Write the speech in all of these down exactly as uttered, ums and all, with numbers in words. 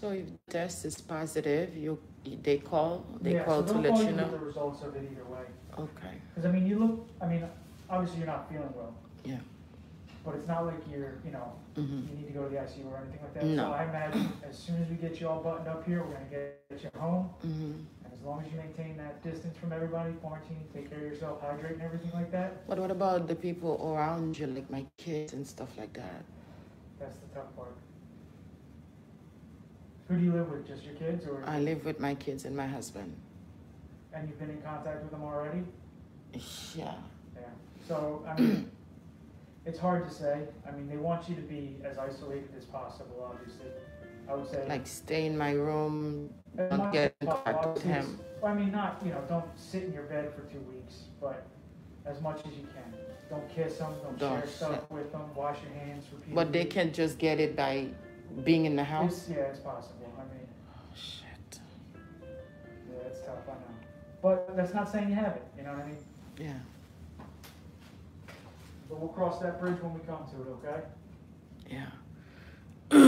So if the test is positive, you they call they Yeah, call so to they'll let call you you with know. The results of it either way. Okay. Because I mean, you look. I mean, obviously you're not feeling well, Yeah. But it's not like you're, you know, Mm-hmm. you need to go to the I C U or anything like that. No. So I imagine as soon as we get you all buttoned up here, we're gonna get you home. Mm-hmm. And as long as you maintain that distance from everybody, quarantine, take care of yourself, hydrate, and everything like that, But what about the people around you, like my kids and stuff like that? That's the tough part. Who do you live with? Just your kids, or I live with my kids and my husband. And you've been in contact with them already? Yeah. Yeah. So I mean, it's hard to say. I mean, they want you to be as isolated as possible. Obviously, I would say Like stay in my room, as don't much get as in contact possible, with him. Well, I mean, not, you know, don't sit in your bed for two weeks, but as much as you can. Don't kiss them. Don't, Don't share stuff sit. With them. Wash your hands repeatedly. But they can just get it by being in the house. It's, yeah, it's possible. I mean, Oh, shit. Yeah, it's tough. I know, but that's not saying you have it. You know what I mean? Yeah. But we'll cross that bridge when we come to it. Okay. Yeah. All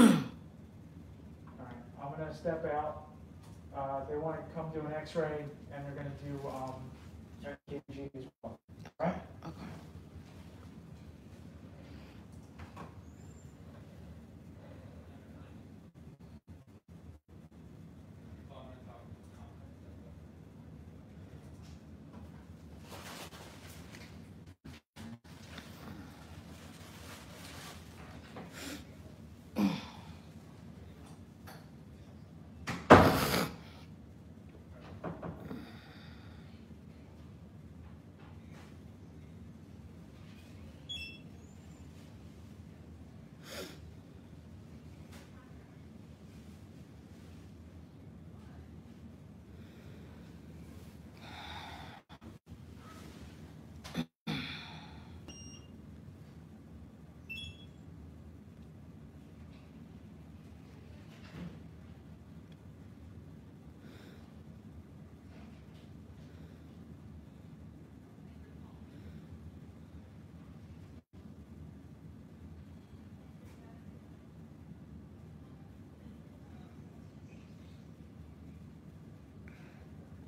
right. I'm gonna step out. Uh, they want to come do an X-ray, and they're gonna do um, an E K G as well. All right. Okay.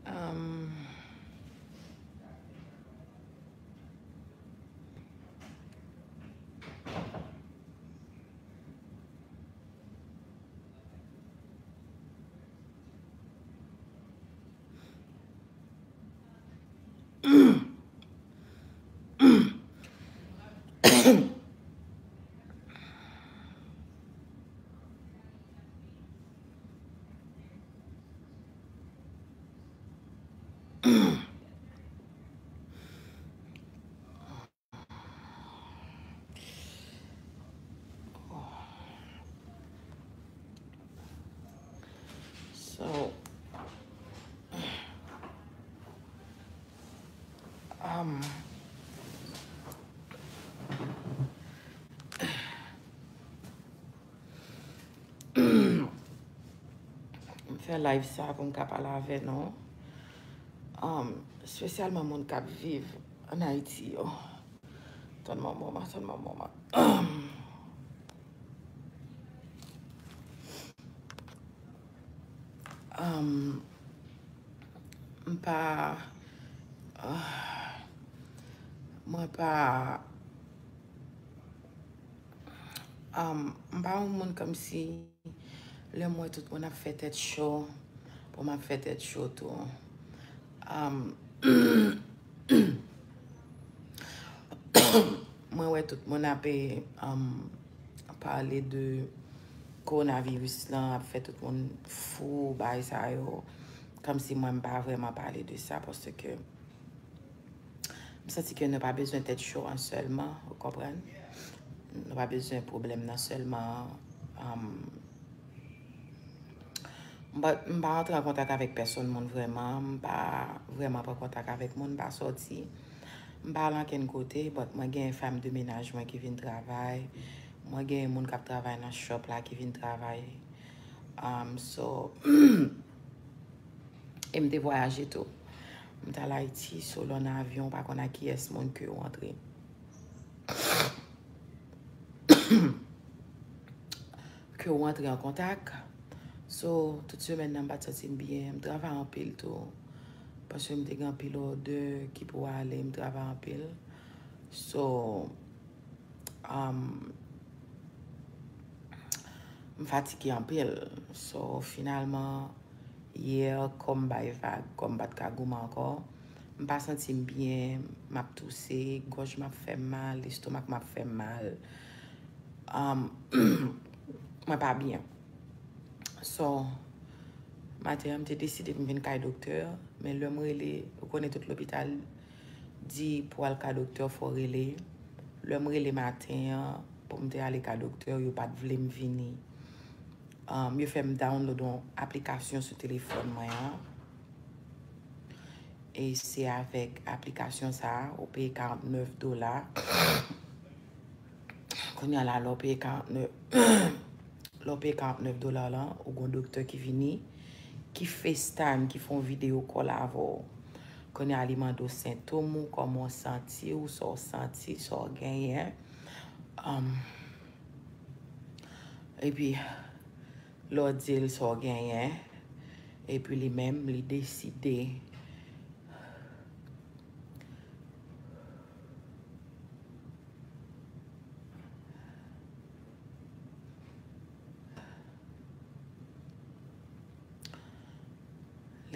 Um, So, um, m fè live sa pou m ka pale avè nou. Um, espesyalman moun k ap viv ann Ayiti yo. Tann manman, tann manman. Um, m pa, ah, mwen pa, um, m pa yon moun kòmsi lè m wè tout moun ap fè tèt cho, pou m ap fè tèt cho tou. Um, mwen wè tout moun ap, um, pale de kowonaviris lan, ap fè tout moun fou, bagay sa yo. Kòmsi mwen m pa vrèman pale de sa, paske m santi ke nou pa bezwen tèt cho an sèlman, ou konprann? Nou pa bezwen pwoblèm nan sèlman. Um, But m pa antre an kontak avèk pèsonn moun vrèman, m pa vrèman pran kontak avèk moun, m pa sòti, m pa al ankenn kote, but mwen gen fanm de menaj mwen ki vin travay, mwen gen moun k ap travay nan shop la ki vin travay. Um, so, e m te vwayaje tou. M t al Ayiti, so lè w nan avyon, w pa konn ak kiyès moun ke w antre. Ke w antre an kontak. So, tout semèn nan, m pa t santi m byen. M travay anpil tou. Paske m te gen anpil òdè ki pou ale, m travay anpil. So, um, m fatige anpil. So, finalman, yè, kò m bay vag, kò m pa t ka goumen ankò. M pa santi m byen, m ap touse, gòj m ap fè m mal, lestomak m ap fè m mal. Um, mwen pa byen. So, maten an, m te deside pou m vin kay doktè, men lè m rele, ou konnen tout lopital di pou al kay doktè, fò w rele. Lè m rele maten an, pou m te ale kay doktè, yo pa t vle m vini. Um, yo fè m download yon aplikasyon sou telefòn mwen an. E se avèk aplikasyon sa a, ou peye karannèf dola. Kounye a la, lè w peye karannèf, lè w peye karannèf dola lan, ou gon doktè ki vini, ki FaceTime, ki fè yon videyo call avè w. Kounye a, li mande w sentòm ou, kòman w santi w, sa w santi, sa w genyen. Um, epi, lè w di l sa w genyen, epi li menm, li deside.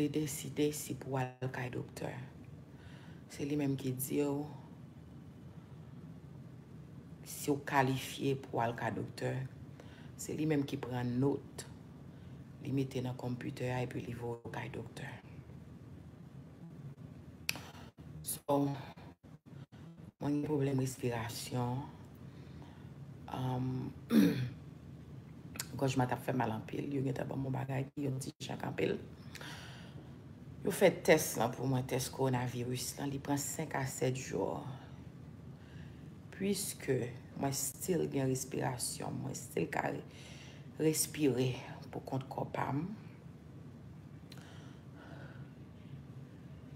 Li deside si pou al kay doktè. Se li menm ki di w si w kalifye pou al kay doktè. Se li menm ki pran nòt. Li mete nan konpitè a epi li voye w kay doktè. So, mwen gen pwoblèm respirasyon. Um, gòj mwen t ap fè mal anpil. Yo gentan ban m yon bagay ki yon ti jan kanpe l. Yo fè tès lan pou mwen, tès kowonaviris lan. Li pran senk a sèt jou. Piske mwen still gen respirasyon, mwen still ka re-, respire pou kont kò pa m.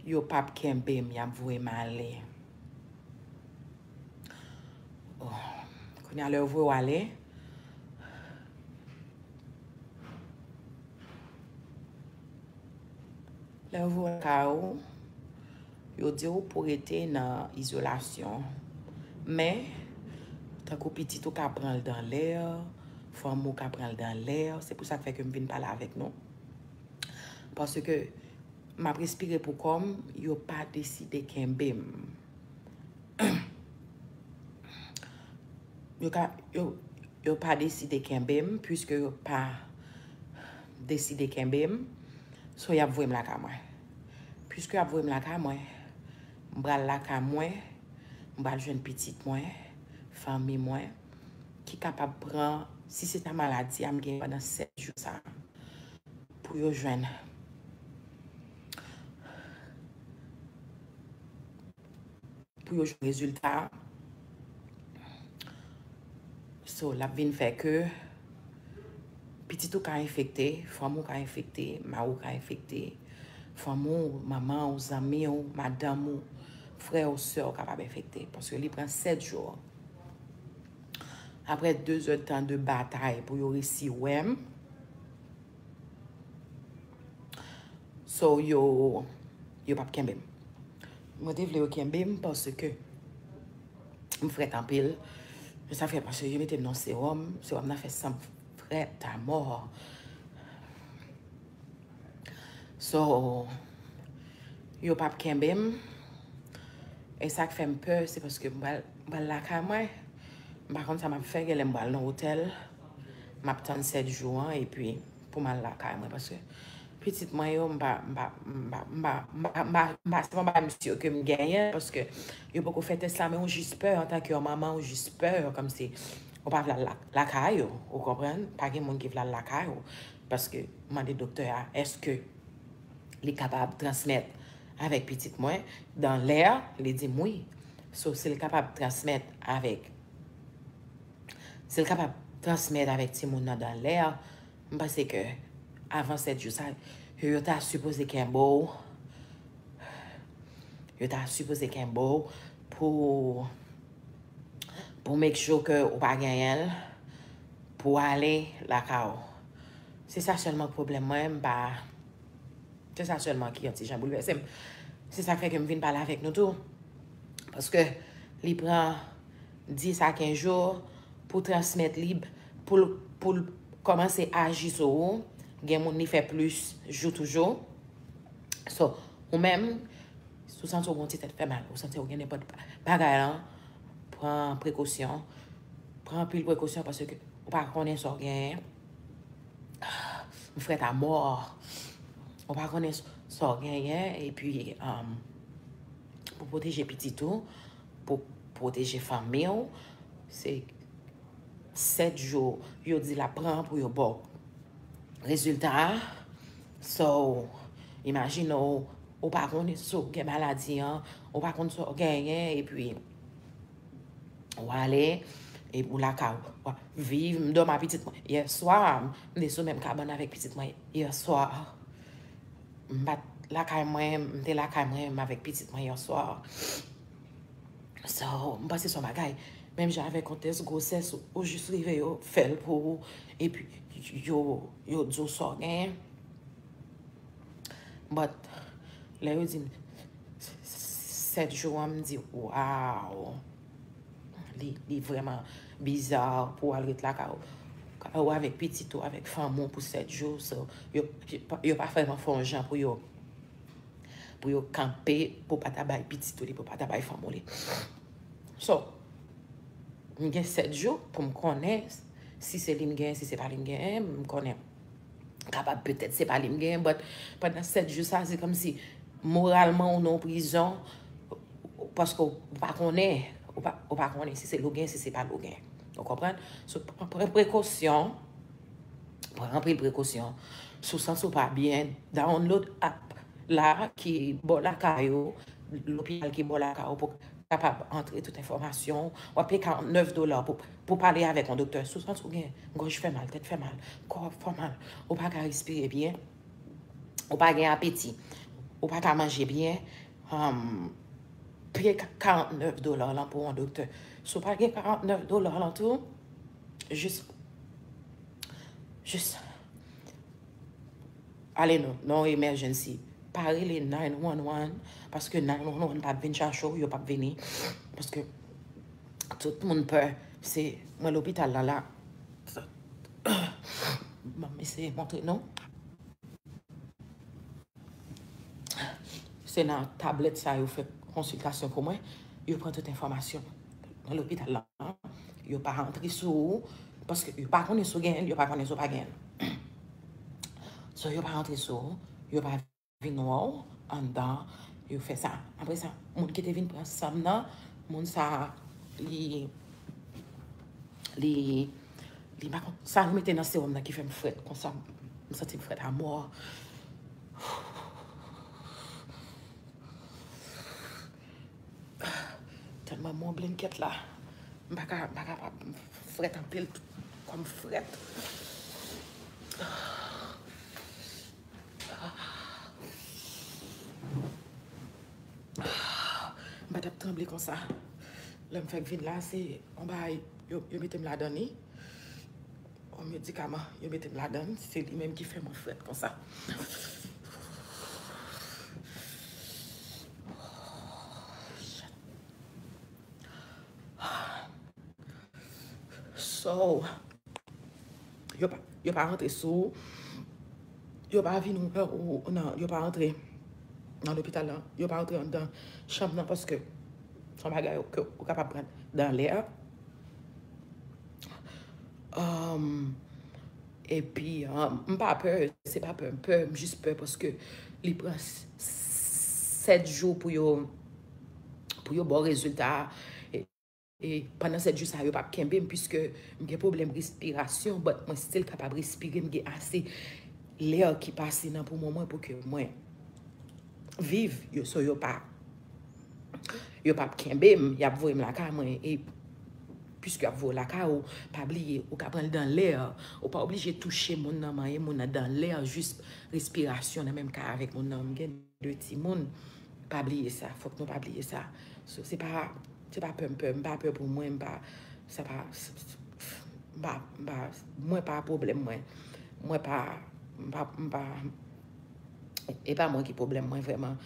Yo p ap kenbe m, y ap voye m ale. Oh. Kounye a, lè yo voye w ale, lè yo voye w lakay ou, yo di w pou rete nan izolasyon. Men, tankou pitit ou ka pran l dan lè, fanmi w ka pran l dan lè, se pou sa k fè ke m vin pale avèk nou. Paske m ap respire pou kò m, yo pa deside kenbe m. Yo ka, yo, yo pa deside kenbe m, piske yo pa deside kenbe m. So, y ap voye m lakay mwen. Piske y ap voye m lakay mwen, m pral lakay mwen, m pral jwenn pitit mwen, fanmi mwen, ki kapab pran, si se ta maladi a m gen pandan sèt jou sa, pou yo jwenn, pou yo jwenn rezilta. So, l ap vin fè ke pitit ou ka enfekte, fanmi w ka enfekte, mari w ka enfekte, fanmi w, manman w, zanmi w, madanm ou, frè w, sè w kapab enfekte. Paske li pran sèt jou. Apre de zè tan de batay pou yo resi wè m, so, yo, yo p ap kenbe m. Mwen te vle yo kenbe m paske m frèt anpil. Men sa fè paske yo mete m nan sewòm, sewòm nan fè san m frèt amò. So, yo p ap kenbe m. E sa k fè m pè, se paske m pral, m pral lakay mwen. M pa konn sa m ap fè, genlè m pral nan otèl. M ap tann sèt jou an, epi pou m al lakay mwen, paske pitit mwen yo, m pa, m pa, m pa, m pa, m pa, m pa, m pa, se pa yon bagay m si ke m genyen, paske yo poko fè tès la, men ou jis pè, antanke yon manman, ou jis pè, kòmsi ou pa vle al la-, lakay ou, ou konprann? Pa gen moun ki vle al lakay ou, paske m mande doktè a, èske li kapab transmèt avèk pitit mwen, dan lè, li di m wi. So, si l kapab transmèt avèk, si l kapab transmèt avèk timoun nan dan lè, m panse ke avan sèt jou sa, yo, yo ta sipoze kenbe w, yo ta sipoze kenbe w pou, pou make sure ke ou pa genyen l, pou ale lakay ou. Se sa sèlman k pwoblèm mwen, m pa, se sa sèlman ki yon ti jan boulvèse m. Se sa k fè ke m vin pale avèk nou tou. Paske li pran dis a kenz jou pou transmèt li, pou l, pou l kòmanse aji sou ou. Gen moun li fè plis jou toujou. So, ou menm, si w santi w gon ti tèt fè mal, ou santi w gen nenpòt bagay lan, pran prekosyon. Pran anpil prekosyon paske ou pa konnen sa w genyen. M frèt a mò. Ou pa konnen sa w genyen, epi, um, pou pwoteje pitit ou, pou pwoteje fanmi w, se sèt jou yo di l ap pran pou yo ba w rezilta a. So, imajine w, ou pa konnen si w gen maladi an, ou pa konn sa w genyen, epi w ale, epi w lakay ou, w ap viv. M dòmi ak pitit mwen. Yè swa, m te sou menm kabann avèk pitit mwen. Yè swa, m pa t lakay mwen, m te lakay mwen, m avèk pitit mwen yè swa. So, m panse se yon bagay, menm jan avèk yon tès gwosès, ou, ou jis rive yo fè l pou ou, epi yo, yo di w sa w genyen. But, lè yo di m sèt jou an, m di, wow! Li, li vrèman biza pou w al ret lakay ou, ou avèk pitit ou, avèk fanmi w pou sèt jou. So, yo, yo pa, yo pa vrèman fè yon jan pou yo, pou yo kanpe, pou pa ta bay pitit ou li, pou pa ta bay fanmi w li. So, m gen sèt jou pou m konnen si se li m genyen, si se pa li m genyen, m konnen. Kapab petèt se pa li m genyen, but pandan sèt jou sa, se kòmsi moralman ou nan yon prizon, paske ou pa konnen, ou pa, ou pa konnen si se li w genyen, si se pa li w genyen. Ou konprann? So, pran, pran prekosyon, pran anpil prekosyon. Si w santi w pa byen, download app la ki bò lakay ou, lopital ki bò lakay ou, pou kapab antre tout enfòmasyon w. W ap peye karannèf dola pou, pou pale avèk yon doktè. Si w santi w gen gòj fè mal, tèt fè mal, kò ap fè mal, ou pa ka respire byen, ou pa gen apeti, ou pa ka manje byen, um, peye ka-, karannèf dola lan pou yon doktè. Si w pa gen karannèf dola lan tou, jis, jis ale nan, nan yon emergency. Pa rele nine one one, paske nine one one p ap vin chache w, yo p ap vini. Paske tout moun pè. Se mwen lopital la, la. Ban m eseye montre nou. Se nan tablèt sa yo fè konsiltasyon pou mwen. Yo pran tout enfòmasyon nan lopital la. Yo pa rantre sou ou, paske yo pa konnen si w genyen l, yo pa konnen si w pa genyen l. So, yo pa rantre sou ou, yo pa vin wè w anndan, yo fè sa. Apre sa, moun ki te vin pran san m nan, moun sa, li, li, li pa konn, sa yo mete nan sewòm nan ki fè m frèt konsa. M santi m frèt a mò. Tèlman m on blenket la. M pa ka, m pa kapab, m frèt anpil, kò m frèt. M pa t ap tranble konsa. Lè m fèk vin la, se yon bagay, yo, yo mete m ladan li. Yon medikaman, yo mete m ladan l, se li menm ki fè mwen frèt konsa. So, yo pa, yo pa rantre sou ou, yo pa vin wè ou, ou nan, yo pa rantre nan lopital la, yo pa rantre anndan chanm nan, paske se yon bagay ke ou kapab pran dan lè a. Um, epi, um, m pa pè, se pa pè m pè, m jis pè paske li pran s-, sèt jou pou yo, pou yo ba w rezilta a. E, e pandan sèt jou sa, yo p ap kenbe m, piske m gen pwoblèm respirasyon, but mwen still kapab respire, m gen ase lè ki pase nan poumon mwen pou ke mwen viv, yo, so yo pa, yo p ap kenbe m, y ap voye m lakay mwen, e piske y ap voye w lakay ou, pa bliye, ou ka pran l dan lè, ou pa oblije touche moun nan, manyen moun nan dan lè, jis respirasyon nan menm kay avèk moun nan, m gen de timoun, pa bliye sa, fòk nou pa bliye sa. So, se pa, se pa pè m pè, m pa pè pou mwen, m pa, sa pa, m pa, m pa, mwen pa pwoblèm mwen. Mwen pa, m pa, m pa, e pa mwen ki pwoblèm mwen vrèman.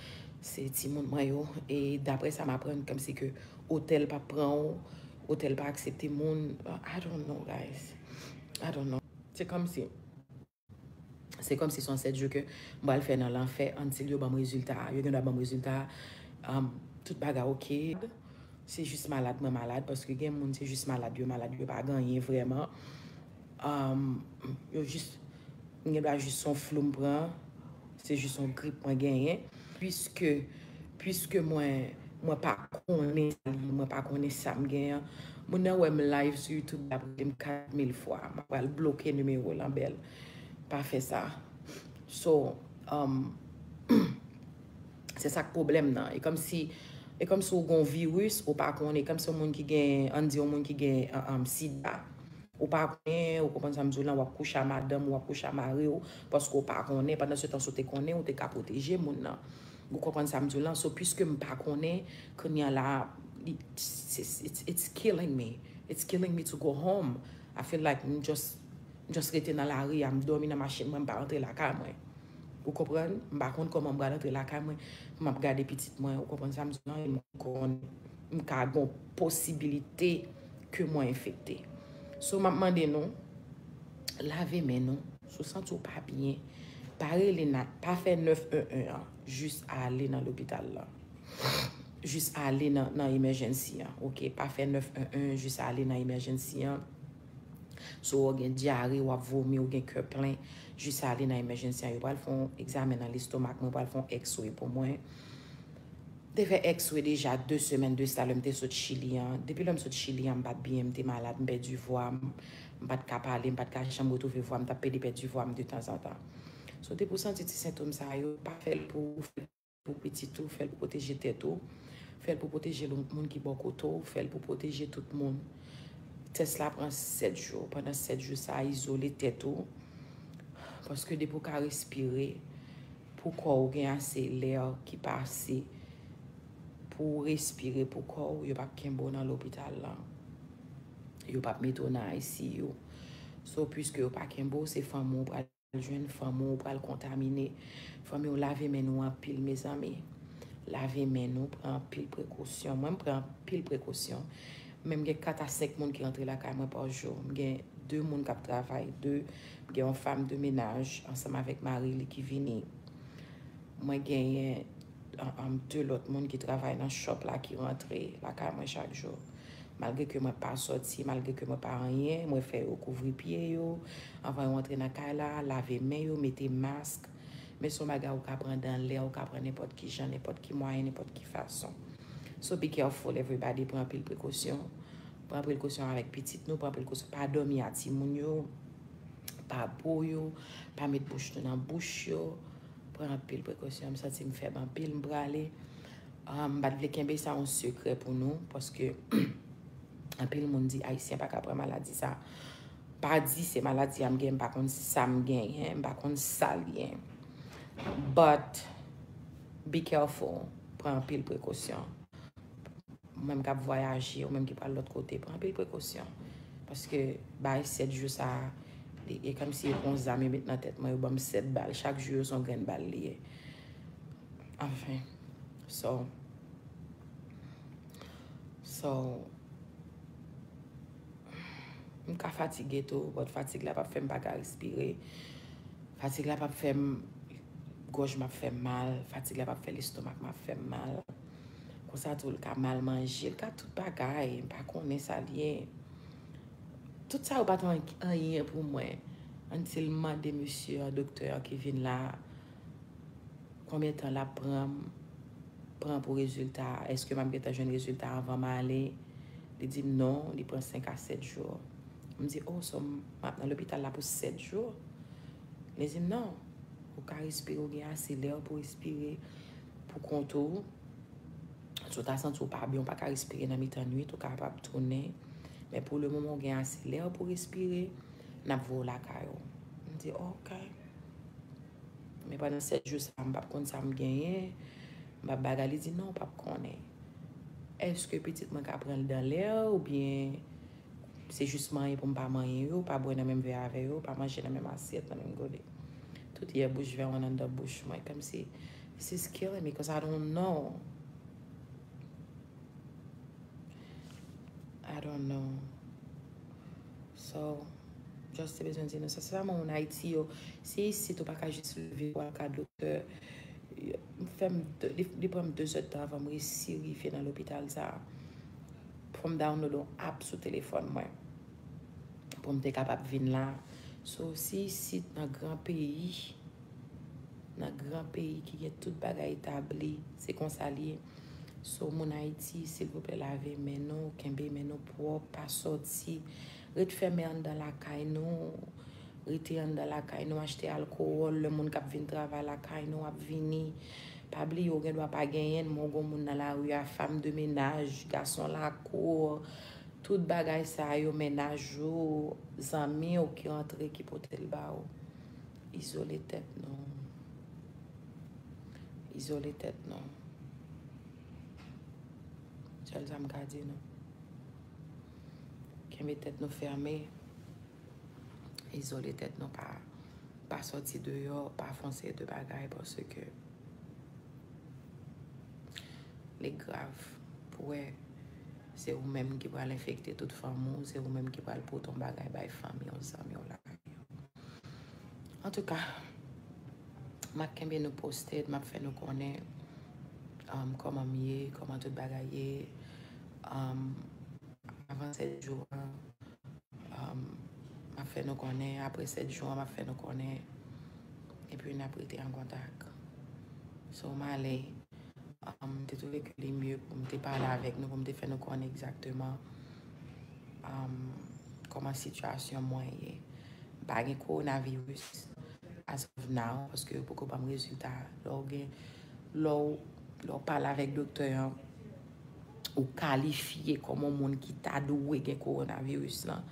Se timoun mwen yo. E daprè sa m aprann, kòmsi ke otèl pa pran w, otèl pa aksepte moun. I don't know, guys. I don't know. Se kòmsi, se kòmsi se yon sèt jou ke m pral fè nan lanfè, until yo ban m rezilta a. Yo gen dwa ban m rezilta a, um, tout bagay oke. Se jis malad mwen malad, paske gen moun se jis malad yo malad, yo pa gen anyen vrèman. Um, yo jis, m gen dwa jis se yon flou m pran, se jis yon grip mwen genyen. Piske, piske mwen, mwen pa konnen sa li ye, mwen pa konnen sa m genyen. Moun nan wè m live sou YouTube, l ap rele m kat mil fwa. M ap pral bloke nimewo l anbèl. Pa fè sa. So, um, se sa k pwoblèm nan. E kòmsi, e kòmsi w gen yon viris, ou pa konnen. E kòmsi yon moun ki gen, ann di yon moun ki gen, um, sida, ou pa konnen, ou konprann sa m di w lan, w ap kouche a madanm ou, w ap kouche a mari w, paske w pa konnen. Pandan se tan, si w te konnen, ou te ka pwoteje moun nan. Ou konprann sa m di w lan? So, piske m pa konnen, kounye a la, it's, it's, it's killing me. It's killing me to go home. I feel like m just, m just rete nan lari a, m dòmi nan machin mwen, m pa rantre lakay mwen. Ou konprann? M pa konn kòman m pral antre lakay mwen pou m ap gade pitit mwen. Ou konprann sa m di w lan? E m konn, m ka gen posibilite ke mwen enfekte. So, m ap mande nou, lave men nou. Si w santi w pa byen, pa rele na, pa fè nèf en en an. Jis ale nan lopital la. Jis ale nan, nan emergency an, oke? Pa fè nèf en en, jis ale nan emergency an. Si w gen dyare, w ap vomi, ou gen kè plen, jis ale nan emergency an. Yo pral fè yon egzamen nan lestomak mwen, yo pral fè yon x-ray pou mwen. M te fè x-ray deja de semèn de sa, lè m te sot Chili an. Depi lè m sot Chili an, m pa t byen, m te malad, m pèdi vwa m, m pa t ka pale, m pa t ka janm retwouve vwa m, m t ap pede pèdi vwa m de tanzantan. So, depi w santi ti sentòm sa yo, pa fè l pou ou, fè l pou pitit ou, fè l pou pwoteje tèt ou, fè l pou pwoteje moun ki bò kote w, fè l pou pwoteje tout moun. Tès la pran sèt jou. Pandan sèt jou sa a, izole tèt ou. Paske depi w ka respire, pou kò w gen ase lè ki pase pou w respire pou kò w, yo p ap kenbe w nan lopital lan. Yo p ap mete w nan I C U. So, piske yo pa kenbe w, se fanmi w pral jwenn, fanmi w pral kontamine. Fanmi w, lave men nou anpil, mezanmi. Lave men nou, pran anpil prekosyon. Mwen, m pran anpil prekosyon. Men m gen kat a senk moun ki rantre lakay mwen pa jou. M gen de moun k ap travay, de, m gen yon fanm de menaj ansanm avèk mari li ki vini. Mwen genyen, an, an, de lòt moun ki travay nan shop la ki rantre lakay mwen chak jou. Malgre ke mwen pa sòti, malgre ke mwen pa anyen, mwen fè yo kouvri pye yo anvan yo antre nan kay la, lave men yo, mete mask. Men se yon bagay ou ka pran dan lè, ou ka pran nenpòt ki jan, nenpòt ki mwayen, nenpòt ki fason. So be careful, everybody, pran anpil prekosyon. Pran prekosyon avèk pitit nou, pran prekosyon, pa dòmi a timoun yo, pa bo yo, pa met bouch nou nan bouch yo. Pran anpil prekosyon. M santi m fèb anpil, m prale. Ah, m pa t vle kenbe sa yon sekrè pou nou, paske anpil moun di Ayisyen pa ka pran maladi sa. Pa di se maladi a m gen, m pa konn sa m genyen, m pa konn sa l ye. But, be careful, pran anpil prekosyon. Ou menm k ap vwayaje, ou menm ki pral lòt kote, pran anpil prekosyon. Paske bay sèt jou sa a, e, e kòmsi yo pran yon zam yo met nan tèt mwen, yo ban m sèt bal. Chak jou yo se yon grenn bal li ye. Anfen. So, so, m ka fatige tou, but fatig la p ap fè m pa ka respire. Fatig la p ap fè m, gòj m ap fè m mal. Fatig la p ap fè lestomak m ap fè m mal. Konsa tou, l ka mal manje, l ka tout bagay. M pa konnen sa l ye. Tout sa yo pa t an-, anyen pou mwen. Until m mande mesye an, doktè an ki vin la, konbyen tan l ap pran m, pran pou rezilta a? Èske m ap gentan jwenn rezilta a anvan m ale? Li di m non, li pran senk a sèt jou. M di, oh, so m ap nan lopital la pou sèt jou? Li di m non, ou ka respire, ou gen ase lè pou respire pou kont ou. Si w ta santi w pa byen, ou pa ka respire nan mitan nwit, ou kapab tounen. Men pou le moman, ou gen ase lè pou respire, n ap voye w lakay ou. M di, ok. Men pandan sèt jou sa a, m p ap konn sa m genyen, m p ap bagay. Li di, non, w p ap konnen. Èske pitit mwen ka pran l dan lè oubyen Se jis manyen pou m pa manyen yo, pa bwè nan menm vè avè yo, pa manje nan menm asyèt, nan menm gode. Tout yè bouch vè an anndan bouch mwen, kòmsi, this is killing me, 'cause I don't know. I don't know. So, just te bezwen di nou sa. Se sèlman moun Ayiti yo. Si isit ou pa ka jis leve pou al ka doktè, m fè m de, li, li pran m de zè tan avan m resi rive nan lopital sa. Pou m download yon app sou telefòn mwen. Pou m te kapab vin la. So, si isit nan gran peyi, nan gran peyi ki gen tout bagay etabli, se konsa l ye. So, moun Ayiti, silvouplè, lave men nou, kenbe men nou pwòp, pa sòti. Ret fèmen anndan lakay nou, rete anndan lakay nou, achte alkowòl, lè moun k ap vin travay lakay nou ap vini. Pa bliye, ou gen dwa pa genyen l, men ou gon moun nan lari a, femme de ménage, gason lakou, tout bagay sa yo, mennaj ou, zanmi w ki rantre, ki pote l ba ou. Izole tèt nou. Izole tèt nou. Sèl sa m ka di nou. Kenbe tèt nou fèmen. Izole tèt nou, pa, pa sòti deyò, pa fè yon seri de bagay, paske li grav pou wè se ou menm ki pral enfekte tout fanmi w, se ou menm ki pral pote yon bagay bay fanmi w, zanmi w, lakay ou. Antouka, m ap kenbe nou posted, m ap fè nou konnen, um, kòman m ye, kòman tout bagay ye. Um, avan sèt jou an, um, m ap fè nou konnen, apre sèt jou an, m ap fè nou konnen. Epi n ap rete an kontak. So, m ale. Um, m te twouve ke li mye pou m te pale avèk nou, pou m te fè nou konnen egzakteman, um, kòman sitiyasyon mwen ye. M pa gen kowonaviris as of now, paske yo poko ban m rezilta. Lè w gen, lè w, lè w pale avèk doktè an, ou kalifye kòm yon moun ki ta dwe gen kowonaviris lan.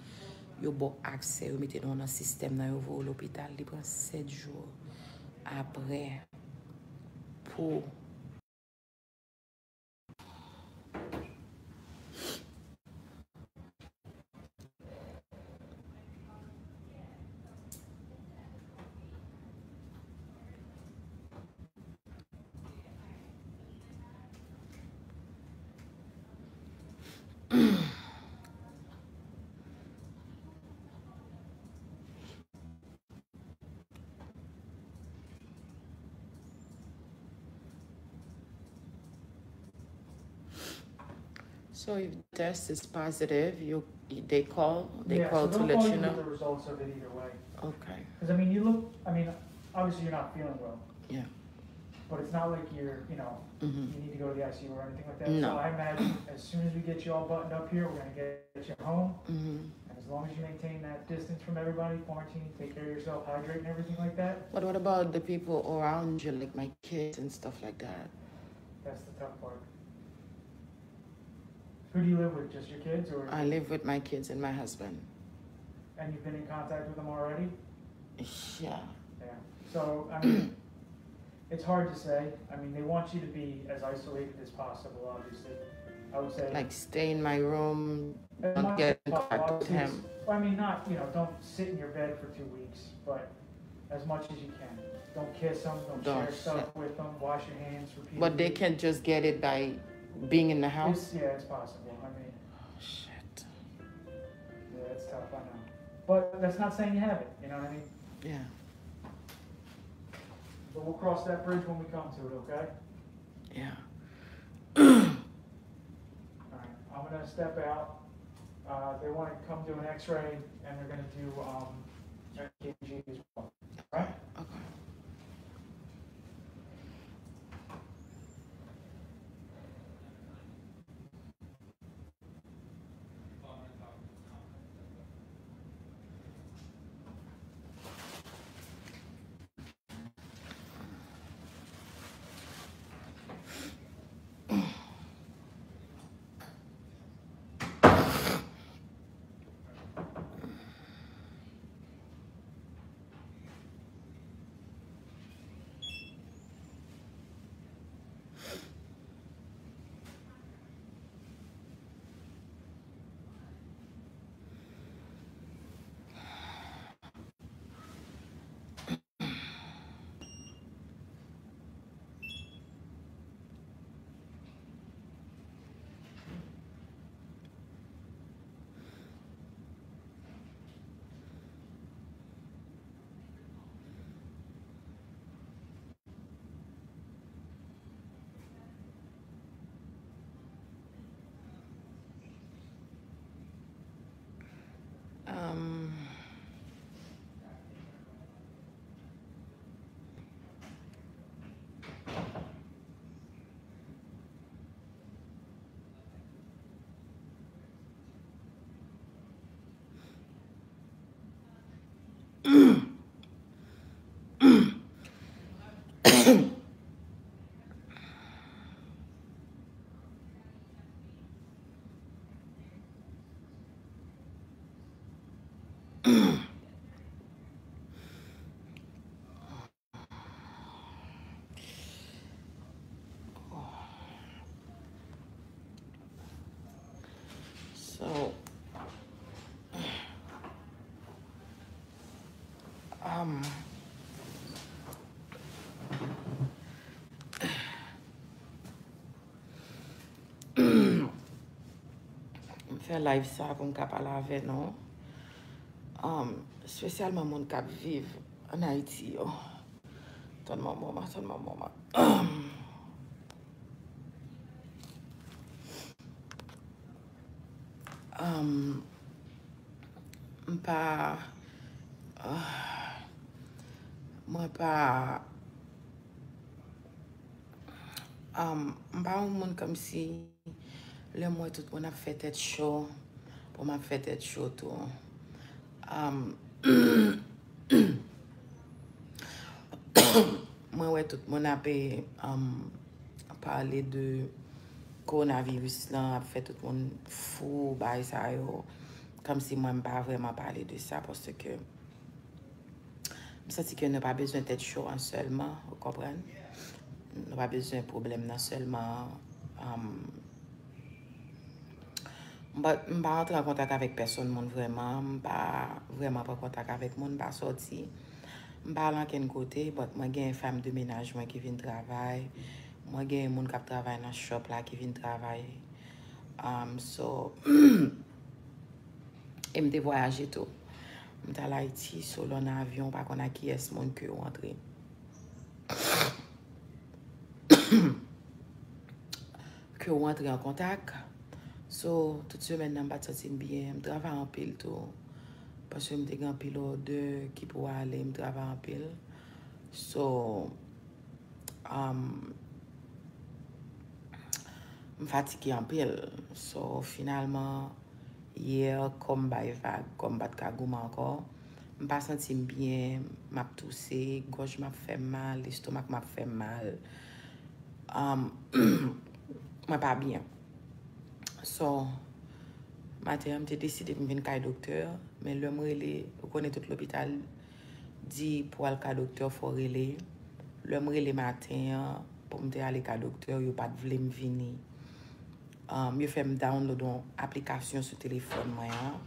Yo ba w aksè, yo mete nou nan sistèm nan, yo voye w lopital. Li pran sèt jou apre pou So if the test is positive, you, they call, they Yeah, call so to they'll let call you you with know? the results of it either way. Okay. 'Cause, I mean, you look, I mean, obviously you're not feeling well. Yeah. But it's not like you're, you know, Mm-hmm. you need to go to the I C U or anything like that. No. So I imagine as soon as we get you all buttoned up here, we're gonna get you home. Mm-hmm. And as long as you maintain that distance from everybody, quarantine, take care of yourself, hydrate and everything like that. But what about the people around you, like my kids and stuff like that? That's the tough part. Who do you live with? Just your kids, or? I live with my kids and my husband. And you've been in contact with them already? Yeah. Yeah. So, I mean, it's hard to say. I mean, they want you to be as isolated as possible, obviously. I would say Like, stay in my room, as don't much get as in contact possible, with him. Well, I mean, not, you know, don't sit in your bed for two weeks, but as much as you can. Don't kiss them, don't Don't share stuff sit. with them, wash your hands repeatedly. But they can just get it by being in the house? It's, yeah, it's possible. I mean, Oh, shit. Yeah, it's tough, I know. But that's not saying you haven't, you know what I mean? Yeah. But we'll cross that bridge when we come to it, okay? Yeah. All right, I'm gonna step out. Uh, they wanna come do an X-ray, and they're gonna do, um, an E K G as well. All right? Okay. So, um, m fè live sa pou m ka pale avè nou. Um, espesyalman moun k ap viv ann Ayiti yo. Tann mwen moman, tann mwen moman. Um, m pa, ah, mwen pa, um, m pa yon moun kòmsi lè m wè tout moun ap fè tèt cho, pou m ap fè tèt cho tou. Um, Mwen wè tout moun ap, um, pale de kowonaviris lan, ap fè tout moun fou, bagay sa yo. Kòmsi mwen m pa vrèman pale de sa, paske m santi ke nou pa bezwen tèt cho an sèlman, ou konprann? Nou pa bezwen pwoblèm nan sèlman. Um, But m pa rantre an kontak avèk pèsonn moun vrèman, m pa vrèman pran kontak avèk moun, m pa sòti, m pa al ankenn kote, but mwen gen fanm de menaj mwen ki vin travay, mwen gen moun k ap travay nan shop la ki vin travay. Um, so, e m te vwayaje tou. M t al Ayiti, so lè w nan avyon, w pa konn ak kiyès moun ke w antre. Ke w antre an kontak. So, tout semèn nan, m pa t santi m byen. M travay anpil tou. Paske m te gen anpil òdè ki pou ale, m travay anpil. So, um, m fatige anpil. So, finalman, yè, kò m bay vag, kò m pa t ka goumen ankò. M pa santi m byen, m ap touse, gòj m ap fè m mal, lestomak m ap fè m mal. Um, mwen pa byen. So, maten an, m te deside pou m vin kay doktè, men lè m rele, ou konnen tout lopital di pou al kay doktè, fò w rele. Lè m rele maten an, pou m te ale kay doktè, yo pa t vle m vini. Um, yo fè m download yon aplikasyon sou telefòn mwen an.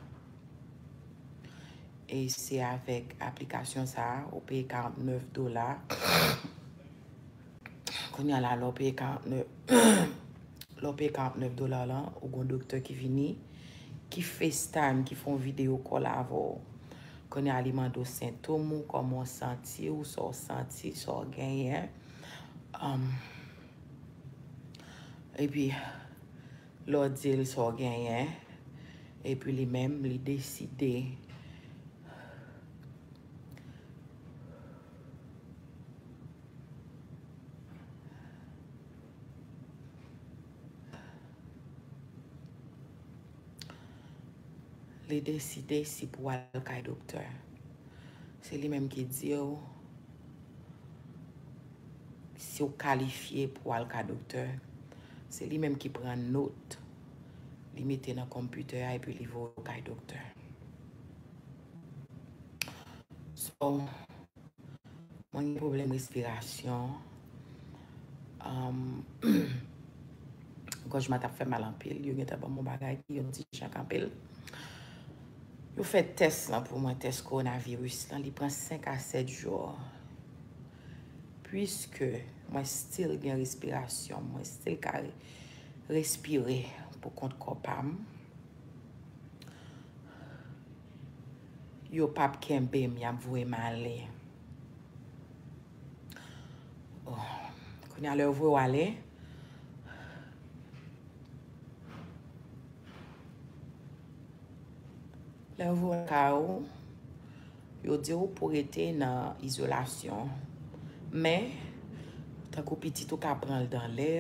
E se avèk aplikasyon sa a, ou peye karannèf dola. Kounye a la, lè w peye karannèf, lè w peye karannèf dola lan, ou gon doktè ki vini, ki FaceTime, ki fè yon videyo call avè w. Kounye a, li mande w sentòm ou, kòman w santi w, sa w santi, sa w genyen. Um, epi, lè w di l sa w genyen, epi li menm, li deside. Li deside si pou al kay doktè. Se li menm ki di w si w kalifye pou al kay doktè. Se li menm ki pran nòt, li mete nan konpitè a epi li voye w kay doktè. So, mwen gen pwoblèm respirasyon. Um, gòj mwen t ap fè mal anpil. Yo gentan ban m yon bagay ki yon ti jan kanpe l. Yo fè tès lan pou mwen, tès kowonaviris lan. Li pran senk a sèt jou. Puiske mwen still gen respirasyon, mwen still ka re-, respire pou kont kò pa m. Yo p ap kenbe m, y ap voye m ale. Oh. Kounye a, lè yo voye w ale, lè yo voye w kay ou, yo di w pou rete nan izolasyon. Men, tankou pitit ou ka pran l dan lè,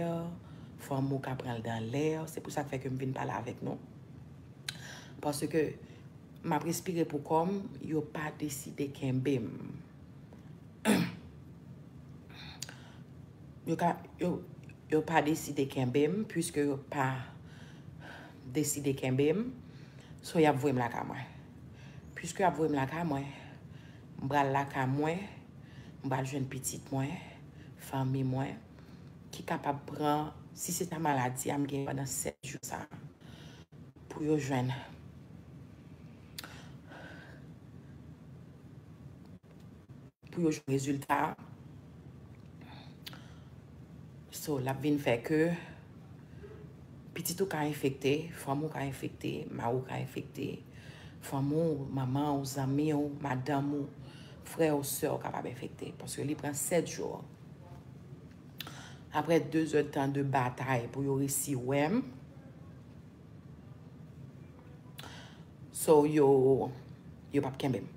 fanmi w ka pran l dan lè, se pou sa k fè ke m vin pale avèk nou. Paske m ap respire pou kò m, yo pa deside kenbe m. yo ka, yo, yo pa deside kenbe m, puiske yo pa deside kenbe m, so y ap voye m lakay mwen. Puiske y ap voye m lakay mwen, m pral lakay mwen, m pral jwenn pitit mwen, fanmi mwen, ki kapab pran, si se ta maladi a m gen pandan sèt jou sa, pou yo jwenn, pou yo jwenn rezilta. So, l ap vin fè ke pitit ou ka enfekte, fanm ou ka enfekte, mari w ka enfekte, fanm ou, manman w, zanmi w, madanm ou, frè w, sè w kapab enfekte. Paske li pran sèt jou. Apre de zè tan de batay pou yo resi wè m, so, yo, yo p ap kenbe m.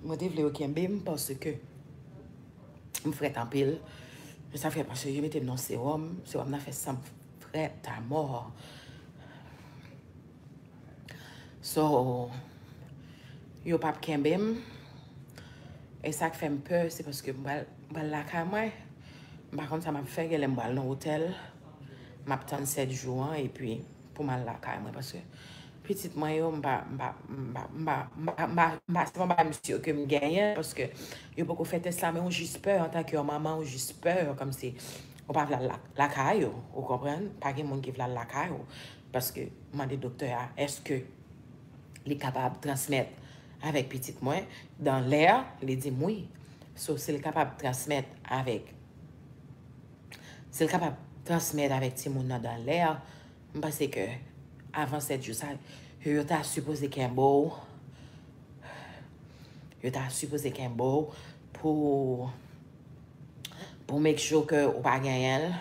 Mwen te vle yo kenbe m paske m frèt anpil. Men sa fè paske yo mete m nan sewòm. Sewòm nan fè san m frèt amò. So, yo p ap kenbe m. E sa k fè m pè, se paske m pral, m pral lakay mwen. M pa konn sa m ap fè, genlè m pral nan otèl. M ap tann sèt jou an, epi pou m al lakay mwen, paske pitit mwen yo, m pa, m pa, m pa, m pa, m pa, m pa, m pa, se pa yon bagay m si ke m genyen, paske yo poko fè tès la, men ou jis pè, antanke yon manman, ou jis pè, kòmsi ou pa vle al la-, lakay ou, ou konprann? Pa gen moun ki vle al lakay ou, paske m mande doktè a, èske li kapab transmèt avèk pitit mwen, dans l'air, li di m wi. So, si l kapab transmèt avèk, si l kapab transmèt avèk timoun nan dans l'air, m panse ke avan sèt jou sa, yo ta sipoze kenbe w, yo ta sipoze kenbe w pou, pou make sure ke ou pa genyen l,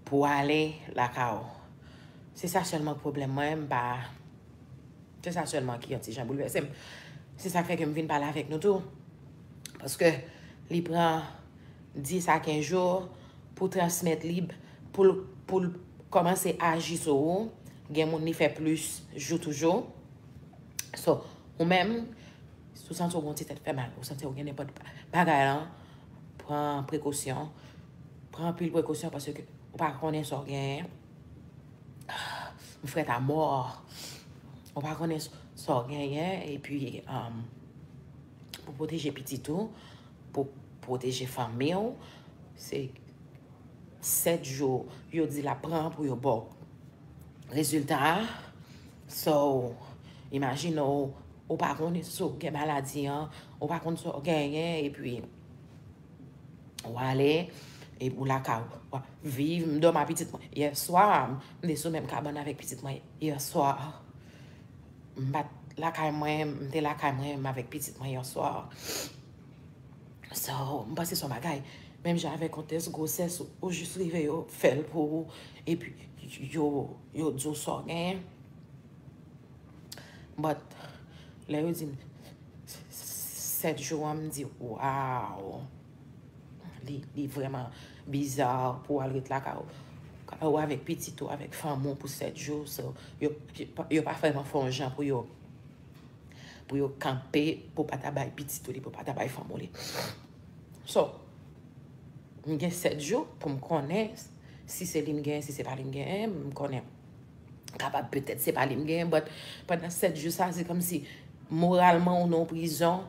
pou ale lakay ou. Se sa sèlman k pwoblèm mwen, m pa, se sa sèlman ki yon ti jan boulvèse m. Se sa k fè ke m vin pale avèk nou tou. Paske li pran dis a kenz jou pou transmèt li, pou l, pou l kòmanse aji sou ou. Gen moun li fè plis jou toujou. So, ou menm, si w santi w gen yon ti tèt fè mal, ou santi w gen nenpòt bagay lan, pran prekosyon. Pran anpil prekosyon paske ou pa konnen sa w genyen. M frèt amò. Ou pa konnen s-, sa w genyen, epi, um, pou pwoteje pitit ou, pou pwoteje fanmi w, se sèt jou yo di l ap pran pou yo ba w rezilta a. So, imajine w, ou pa konnen si w gen maladi an, ou pa konn sa w genyen, epi w ale, epi w lakay ou, w ap viv, m dòmi ak pitit mwen. Yèswa, m te sou menm kabann avèk pitit mwen. Yèswa, m pa t lakay mwen, m te lakay mwen, m avèk pitit mwen yèswa. So, m panse se yon bagay, menm jan avèk yon tès gwosès, ou, ou jis rive, yo fè l pou ou, epi yo, yo di w sa w genyen. But, lè yo di m s-, s-, sèt jou an, m di, waw! Li, li vrèman biza pou w al ret lakay ou, ou avèk pitit ou, avèk fanmi w pou sèt jou. So, yo, yo pa, yo pa vrèman fè yon jan pou yo, pou yo kanpe, pou pa ta bay pitit ou li, pou pa ta bay fanmi w li. So, m gen sèt jou pou m konnen si se li m genyen, si se pa li m genyen, m konnen kapab petèt se pa li m genyen, but pandan sèt jou sa, se kòmsi moralman ou nan yon prizon,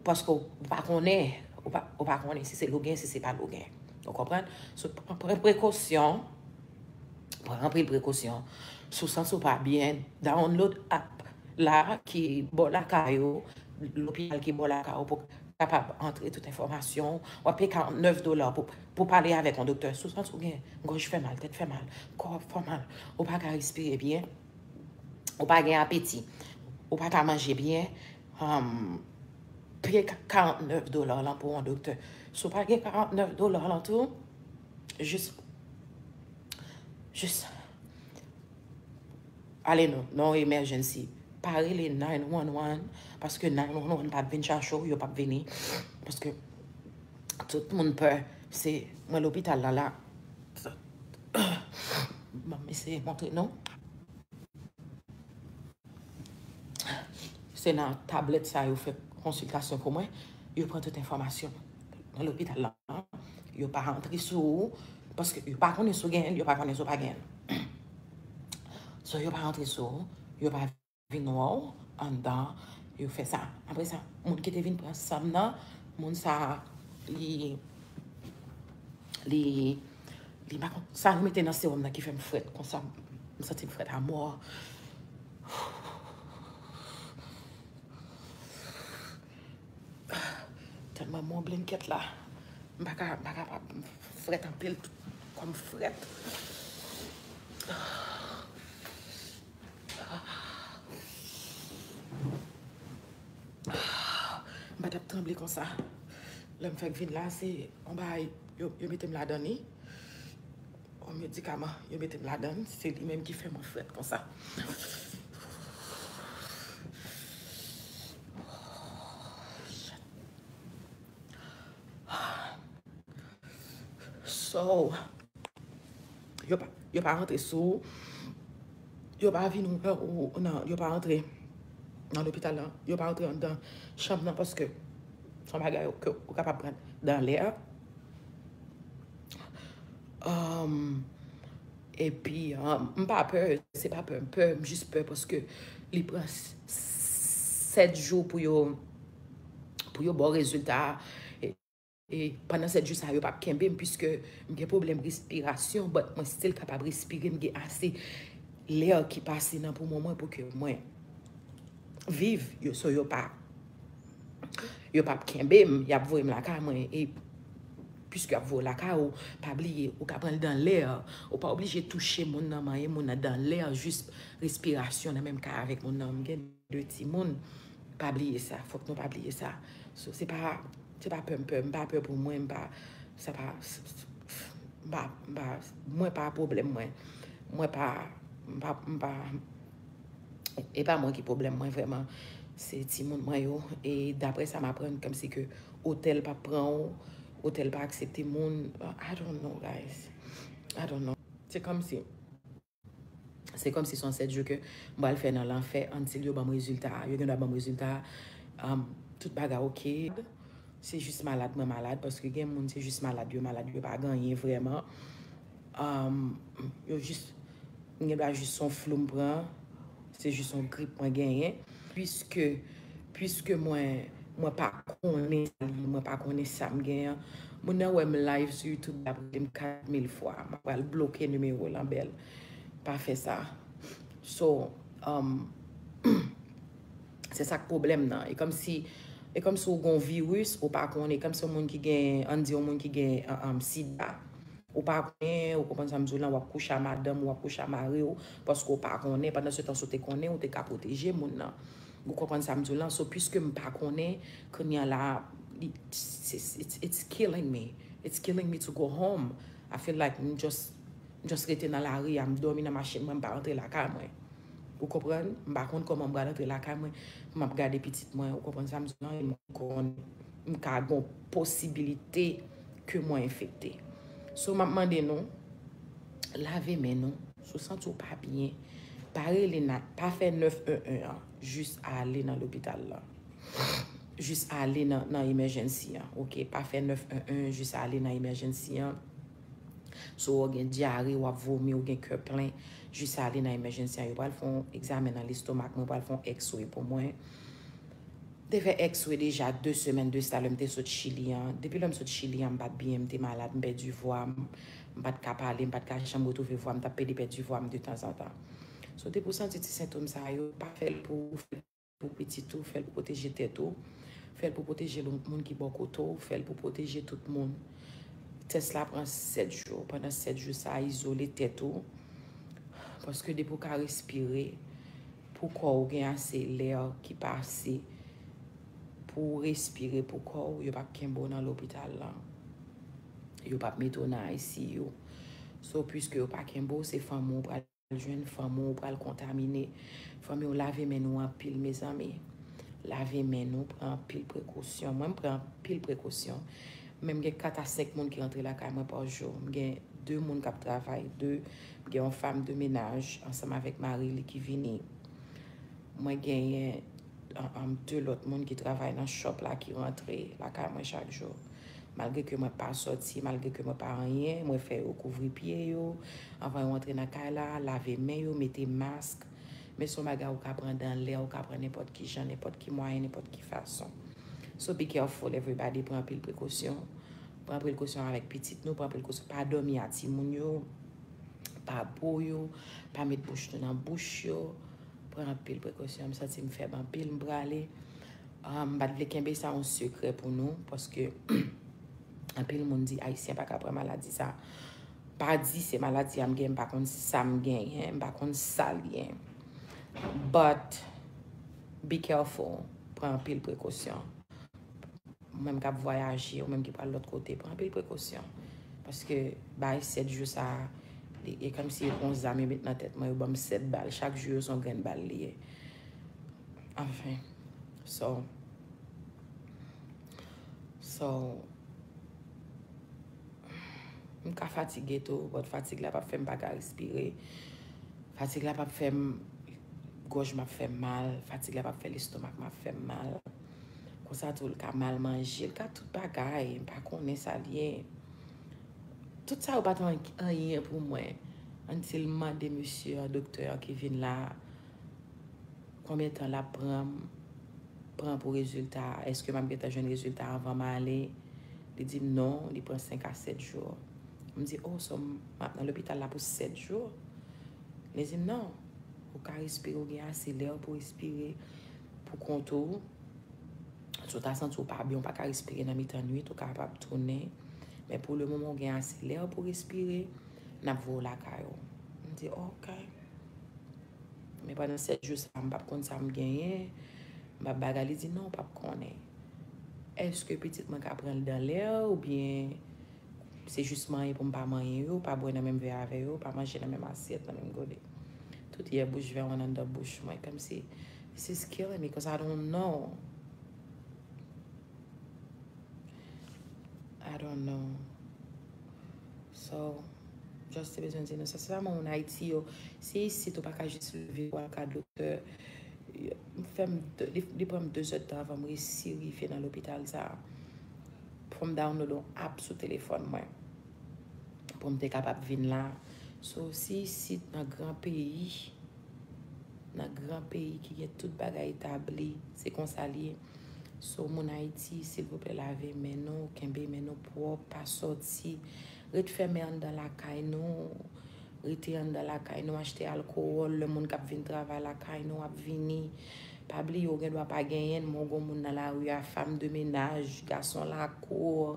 paske ou pa konnen, ou pa, ou pa konnen si se li w genyen, si se pa li w genyen. Ou konprann? So, pran, pran prekosyon, pran anpil prekosyon. Si w santi w pa byen, download app la ki bò lakay ou, lopital ki bò lakay ou, pou kapab antre tout enfòmasyon w. W ap peye karannèf dola pou, pou pale avèk yon doktè. Si w santi w gen gòj fè mal, tèt fè mal, kò ap fè mal, ou pa ka respire byen, ou pa gen apeti, ou pa ka manje byen, um, peye ka-, karannèf dola lan pou yon doktè. Si w pa gen karannèf dola lan tou, jis, jis ale nan, nan yon emergency. Pa rele nine one one, paske nine one one p ap vin chache w, yo p ap vini. Paske tout moun pè. Se mwen lopital la, la. Ban m eseye montre nou. Se nan tablèt sa yo fè konsiltasyon pou mwen. Yo pran tout enfòmasyon nan lopital la. yo pa antre sou ou, paske yo pa konnen si w genyen l, yo pa konnen si w pa genyen l. So, yo pa antre sou ou, yo pa vin wè w anndan, yo fè sa. Apre sa, moun ki te vin pran san m nan, moun sa, li, li, li pa konn, sa yo mete nan sewòm nan ki fè m frèt konsa, m santi m frèt amò. Tèlman m on blanket la. M pa ka, m pa kapab. M frèt anpil. Kò m frèt. M pa t ap tranble konsa. Lè m fèk vin la, se yon bagay, yo, yo mete m ladan li. Yon medikaman, yo mete m ladan l. Se li menm ki fè mwen frèt konsa. So, yo pa, yo pa rantre sou, yo pa vin wè ou nan, yo pa rantre nan lopital la, yo pa rantre anndan chanm nan paske se yon bagay ke ou kapab pran dan lè. Um, epi, um, m pa pè, se pa pè m pè, m jis pè paske li pran s- sèt jou pou yo, pou yo ba w rezilta a. E, e pandan sèt jou sa a, yo p ap kenbe m, piske m gen pwoblèm respirasyon, but mwen still kapab respire, m gen ase lè ki pase nan poumon mwen pou ke mwen viv. Yo, so yo pa, yo p ap kenbe m, y ap voye m lakay mwen. E piske y ap voye w lakay ou, pa bliye, ou ka pran l dan lè. Ou pa oblije touche moun nan, manyen moun nan, dan lè, jis respirasyon nan menm kay avèk moun nan. M gen de timoun. Pa bliye sa. Fòk nou pa bliye sa. So, se pa, se pa pè m pè. M pa pè pou mwen. M pa, sa pa, m pa, m pa, mwen pa pwoblèm mwen. Mwen pa, m pa, m pa, e pa mwen ki pwoblèm mwen vrèman. Se timoun mwen yo. E daprè sa m aprann, kòmsi ke otèl pa pran w, otèl pa aksepte moun. I don't know, guys. I don't know. Se kòmsi Se kòmsi se yon sèt jou ke m pral fè nan lanfè, until yo ban m rezilta a. Yo gen dwa ban m rezilta a, um, tout bagay oke. Se jis malad mwen malad, paske gen moun se jis malad yo malad, yo pa gen anyen vrèman. Um, yo jis, m gen dwa jis se yon flou m pran, se jis yon grip mwen genyen. Piske, piske mwen, mwen pa konnen sa li ye, mwen pa konnen sa m genyen. Moun nan wè m live sou YouTube, l ap rele m kat mil fwa. M ap pral bloke nimewo l anbèl. Pa fè sa. So, um, se sa k pwoblèm nan. E kòmsi, e kòmsi w gen yon viris, ou pa konnen. E kòmsi yon moun ki gen, ann di yon moun ki gen, um, sida. Ou pa konnen, ou konprann sa m di w lan, w ap kouche a madanm ou, w ap kouche a mari w, paske w pa konnen. Pandan se tan, si w te konnen, ou te ka pwoteje moun nan. Ou konprann sa m di w lan? So, piske m pa konnen, kounye a la, it's, it's, it's killing me. It's killing me to go home. I feel like m just, m just rete nan lari a, m dòmi nan machin mwen, m pa rantre lakay mwen. Ou konprann? M pa konn kòman m pral antre lakay mwen, m ap gade pitit mwen, ou konprann sa m di w lan, e m konn, m ka gen posibilite ke mwen enfekte. So, m ap mande nou, lave men nou. Si w santi w pa byen, pa rele nan, pa fè nèf en en an, jis ale nan lopital la. Jis ale nan, nan emergency an, oke? Pa fè nèf en en, jis ale nan emergency an. Si w gen dyare, w ap vomi, ou gen kè plen, jis ale nan emergency an. Yo pral fè yon egzamen nan lestomak mwen, yo pral fè yon x-ray pou mwen. M te fè x-ray deja de semèn de sa, lè m te sot Chili an. Depi lè m sot Chili an, m pa t byen, m te malad, m pèdi vwa m, m pa t ka pale, m pa t ka janm retwouve vwa m, m t ap pede pèdi vwa m de tanzantan. So, depi w santi ti sentòm sa yo, pa fè l pou ou, fè l pou pitit ou, fè l pou pwoteje tèt ou, fè l pou pwoteje moun ki bò kote w, fè l pou pwoteje tout moun. Tès la pran sèt jou. Pandan sèt jou sa a, izole tèt ou. Paske depi w ka respire, pou kò w gen ase lè ki pase pou w respire pou kò w, yo p ap kenbe w nan lopital lan. Yo p ap mete w nan I C U. So, piske yo pa kenbe w, se fanmi w pral jwenn, fanmi w pral kontamine. Fanmi w, lave men nou anpil, mezanmi. Lave men nou, pran anpil prekosyon. Mwen, m pran anpil prekosyon. Men m gen kat a senk moun ki rantre lakay mwen pa jou. M gen de moun k ap travay, de, m gen yon fanm de menaj ansanm avèk mari li ki vini. Mwen genyen, um, um, de lòt moun ki travay nan shop la ki rantre lakay mwen chak jou. Malgre ke mwen pa sòti, malgre ke mwen pa anyen, mwen fè yo kouvri pye yo. Anvan yo antre nan kay la, lave men yo, mete mask. Men se yon bagay ou ka pran dan lè, ou ka pran nenpòt ki jan, nenpòt ki mwayen, nenpòt ki fason. So be careful, everybody. Pran anpil prekosyon. Pran prekosyon avèk pitit nou, pran prekosyon. Pa dòmi a timoun yo, pa bo yo, pa met bouch nou nan bouch yo. Pran anpil prekosyon. M santi m fèb anpil, m prale. Ah, m pa t vle kenbe sa yon sekrè pou nou, paske anpil moun di Ayisyen pa ka pran maladi sa. Pa di se maladi a m gen, m pa konn sa m genyen, m pa konn sa l ye. But be careful, pran anpil prekosyon. Ou menm k ap vwayaje, ou menm ki pral lòt kote, pran anpil prekosyon. Paske bay sèt jou sa, li- e kòmsi yon zam yo met nan tèt mwen, yo ban m sèt bal. Chak jou yo se yon grenn bal li ye. Anfen. So, so, m ka fatige tou, but fatig la p ap fè m pa ka respire. Fatig la p ap fè m, gòj m ap fè m mal. Fatig la p ap fè lestomak m ap fè m mal. Konsa tou, l ka mal manje, l ka tout bagay, m pa konnen sa l ye. Tout sa yo pa t an- anyen pou mwen. Until m mande mesye an, doktè an ki vin la, konbyen tan l ap pran m, pran pou rezilta a? Èske m ap gentan jwenn rezilta a anvan m ale? Li di m non, li pran senk a sèt jou. M di, oh, so m ap nan lopital la pou sèt jou? Li di m non, ou ka respire, ou gen ase lè pou respire pou kont ou. Si w ta santi w pa byen, w pa ka respire nan mitan nwit, ou kapab tounen. Men pou le moman, ou gen ase lè pou respire, n ap voye w lakay ou. M di, ok. Men pandan sèt jou sa, m p ap konn sa m genyen. M p ap bagay, li di non, w p ap konnen. Èske pitit mwen ka pran l dan lè oubyen se jis manyen pou m pa manyen yo, pa bwè nan menm vè avè yo, pa manje nan menm asyèt, nan menm gode? Tout yè bouch vè an anndan bouch mwen, kòmsi, this is killing me, 'cause I don't know. I don't know. So, just te bezwen di nou sa. Se sa, moun Ayiti yo, se isit ou pa ka jis leve pou al ka doktè. M fè m de- li, li pran m de zè tan avan m resi rive nan lopital sa. Pou m download yon app sou telefòn mwen. Pou m te kapab vin la. So, se isit nan gran peyi, nan gran peyi ki gen tout bagay etabli, se konsa l ye. So, moun Ayiti, silvouplè, lave men nou, kenbe men nou pwòp, pa sòti. Ret fèmen anndan lakay nou, rete anndan lakay nou, achte alkowòl, lè moun k ap vin travay lakay nou ap vini. Pa bliye, ou gen dwa pa genyen l, men w gon moun nan lari a, fanm de menaj, gason lakou,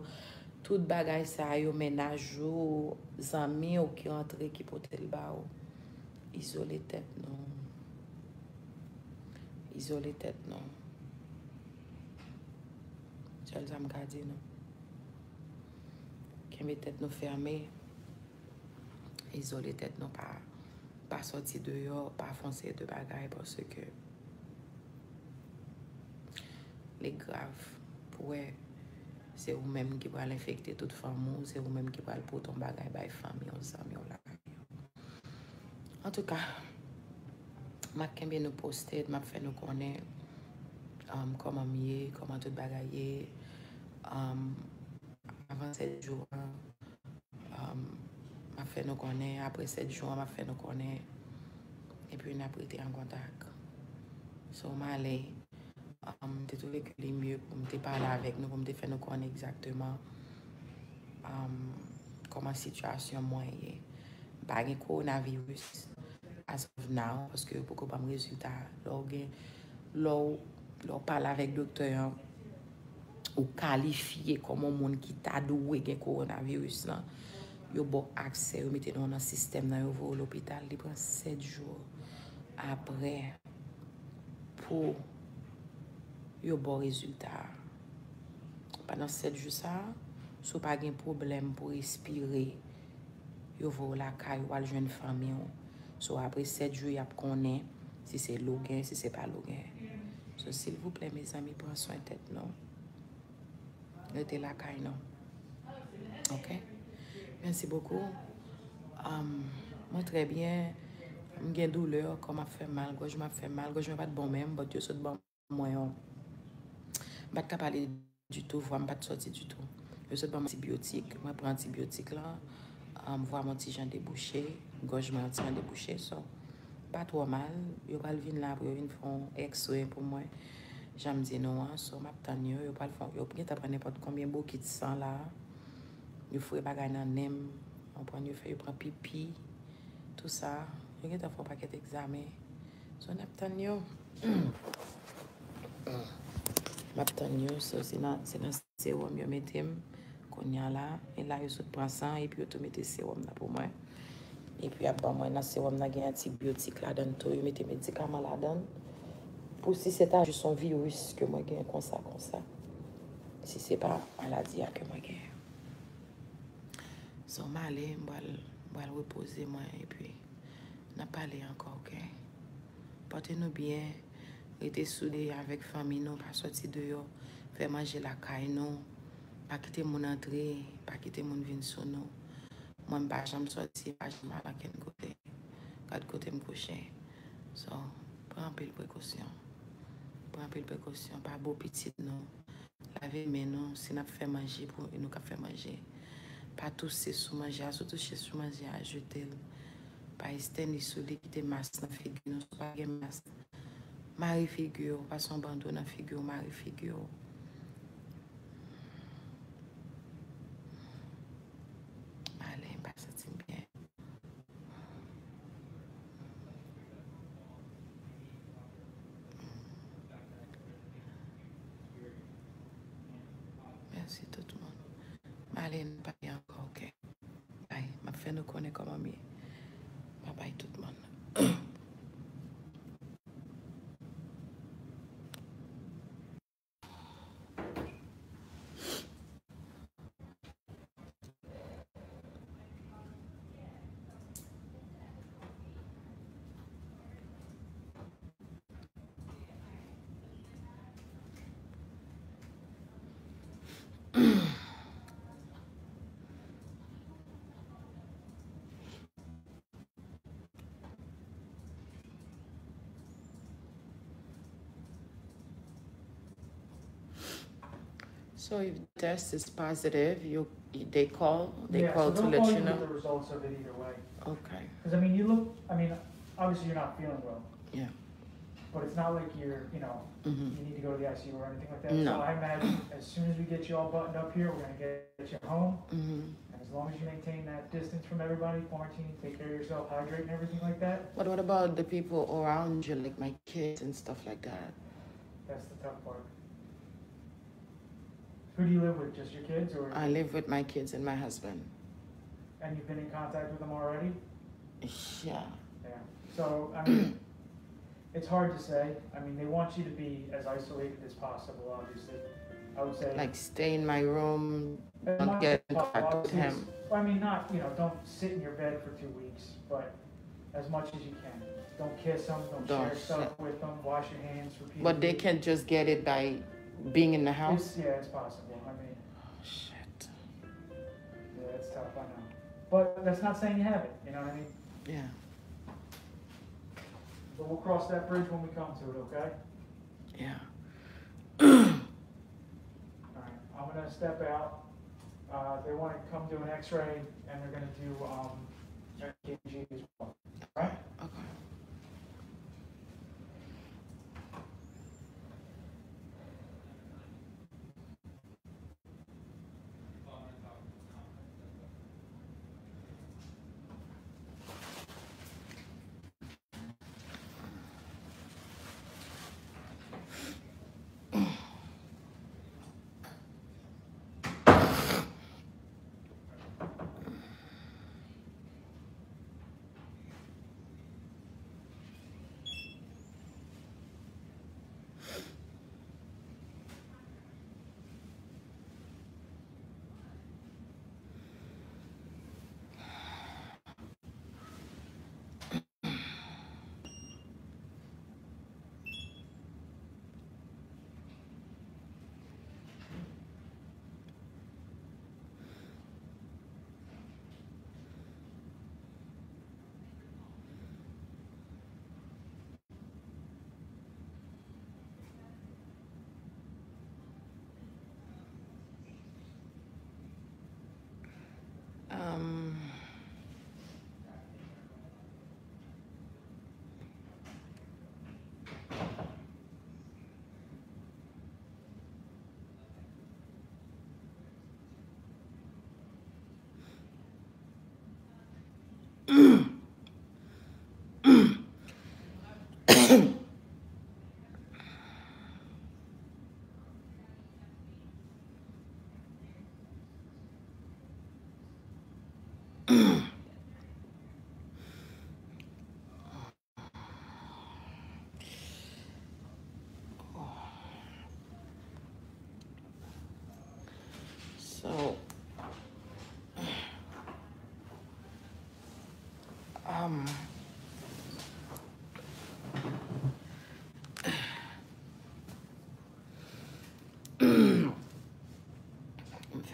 tout bagay sa yo, mennaj ou, zanmi w ki rantre, ki pote l ba ou. Izole tèt nou. Izole tèt nou. Sèl sa m ka di nou. Kenbe tèt nou fèmen. Izole tèt nou, pa, pa sòti deyò, pa fè yon seri de bagay, paske li grav pou wè se ou menm ki pral enfekte tout fanmi w, se ou menm ki pral pote yon bagay bay fanmi w, zanmi w, lakay ou. Antouka, m ap kenbe nou posted, m ap fè nou konnen, um, kòman m ye, kòman tout bagay ye. Um, avan sèt jou an, um, m ap fè nou konnen, apre sèt jou an, m ap fè nou konnen. Epi n ap rete an kontak. So, m ale, um, m te twouve ke li mye pou m te pale avèk nou, pou m te fè nou konnen egzakteman, um, kòman sitiyasyon mwen ye. M pa gen kowonaviris as of now, paske yo poko ban m rezilta. Lè w gen, lè w, lè w pale avèk doktè an, ou kalifye kòm yon moun ki ta dwe gen kowonaviris lan, yo ba w aksè, yo mete non w nan sistèm nan, yo voye w lopital. Li pran sèt jou apre pou yo ba w rezilta a. Pandan sèt jou sa a, si w pa gen pwoblèm pou respire, yo voye w lakay ou al jwenn fanmi w. So, apre sèt jou, y ap konnen si se l ou gen, si se pa l ou gen. So, silvouplè, mezanmi, pran swen tèt nou. Rete lakay nou. Ok? Mèsi bokou. Um, mwen trè byen. M gen doulè, kò m ap fè m mal, gòj mwen ap fè m mal. Gòj mwen pa t bon menm, but yo sot ban mwen yon. M pa t ka pale ditou, vwa m pa t sòti ditou. Yo sot ban m antibyotik, mwen pran antibyotik lan, um, vwa mwen yon ti jan debouche, gòj mwen yon ti jan debouche, so, pa twò mal. Yo pral vin la pou yo vin fè yon x-ray pou mwen, jan m di nou an, so, m ap tann yo, yo pral fè, yo gentan pran nenpòt konbyen bokit san la, yo foure bagay nan nen m, w konprann, yo fè yo pran pipi, tou sa, yo gentan fè yon pakèt egzamen, so, n ap tann yo. M ap tann yo, so, se nan, se nan sewòm yo mete m kounye a la. E la, yo sot pran san, epi yo tou mete sewòm nan pou mwen. Epi, y ap ban mwen nan sewòm nan, gen antibyotik ladan l tou. Yo mete medikaman ladan l. Pou si se ta jis yon viris ke mwen gen konsa, konsa. Si se pa maladi a ke mwen gen. So, m ale, m pral, m pral repoze mwen, epi n ap pale ankò, oke? Pòte nou byen, rete soude avèk fanmi nou, pa sòti deyò, fè manje lakay nou, pa kite moun antre, pa kite moun vin sou nou. Mwen, m pa janm sòti, m pa janm al ankenn kote. Gad kote m kouche. So, pran anpil prekosyon. Pran anpil prekosyon, pa bo pitit nou. Lave men nou, si n ap fè manje, pou nou k ap fè manje. Pa touse sou manje a, si w touse sou manje a, jete l. Pa estène sou li, kite mas nan figi nou, si w pa gen mas. Mare figi w, pase yon bando nan figi w, mare figi w. Ale, m pa santi m byen. Mèsi tout moun. M ale, n pale ankò, oke? Bay, m ap fè nou konnen kòman m ye. Babay tout moun. So if the test is positive, you, they call, they Yeah, call so to they'll let call you you with know? the results of it either way. Okay. 'Cause, I mean, you look, I mean, obviously you're not feeling well. Yeah. But it's not like you're, you know, Mm-hmm. you need to go to the I C U or anything like that. No. So I imagine as soon as we get you all buttoned up here, we're gonna get you home. Mm-hmm. And as long as you maintain that distance from everybody, quarantine, take care of yourself, hydrate and everything like that. But what about the people around you, like my kids and stuff like that? That's the tough part. Who do you live with? Just your kids, or? I live with my kids and my husband. And you've been in contact with them already? Yeah. Yeah. So, I mean, it's hard to say. I mean, they want you to be as isolated as possible, obviously. I would say Like, stay in my room, as don't much get as in contact possible, with obviously, him. Well, I mean, not, you know, don't sit in your bed for two weeks, but as much as you can. Don't kiss them, don't Don't share stuff share. with them, wash your hands repeatedly. But they can just get it by being in the house? It's, yeah, it's possible. I mean, Oh, shit. Yeah, it's tough, I know. But that's not saying you haven't, you know what I mean? Yeah. But we'll cross that bridge when we come to it, okay? Yeah. All right, I'm gonna step out. Uh, they wanna come do an x-ray, and they're gonna do, um, an E K G as well. All right? Okay.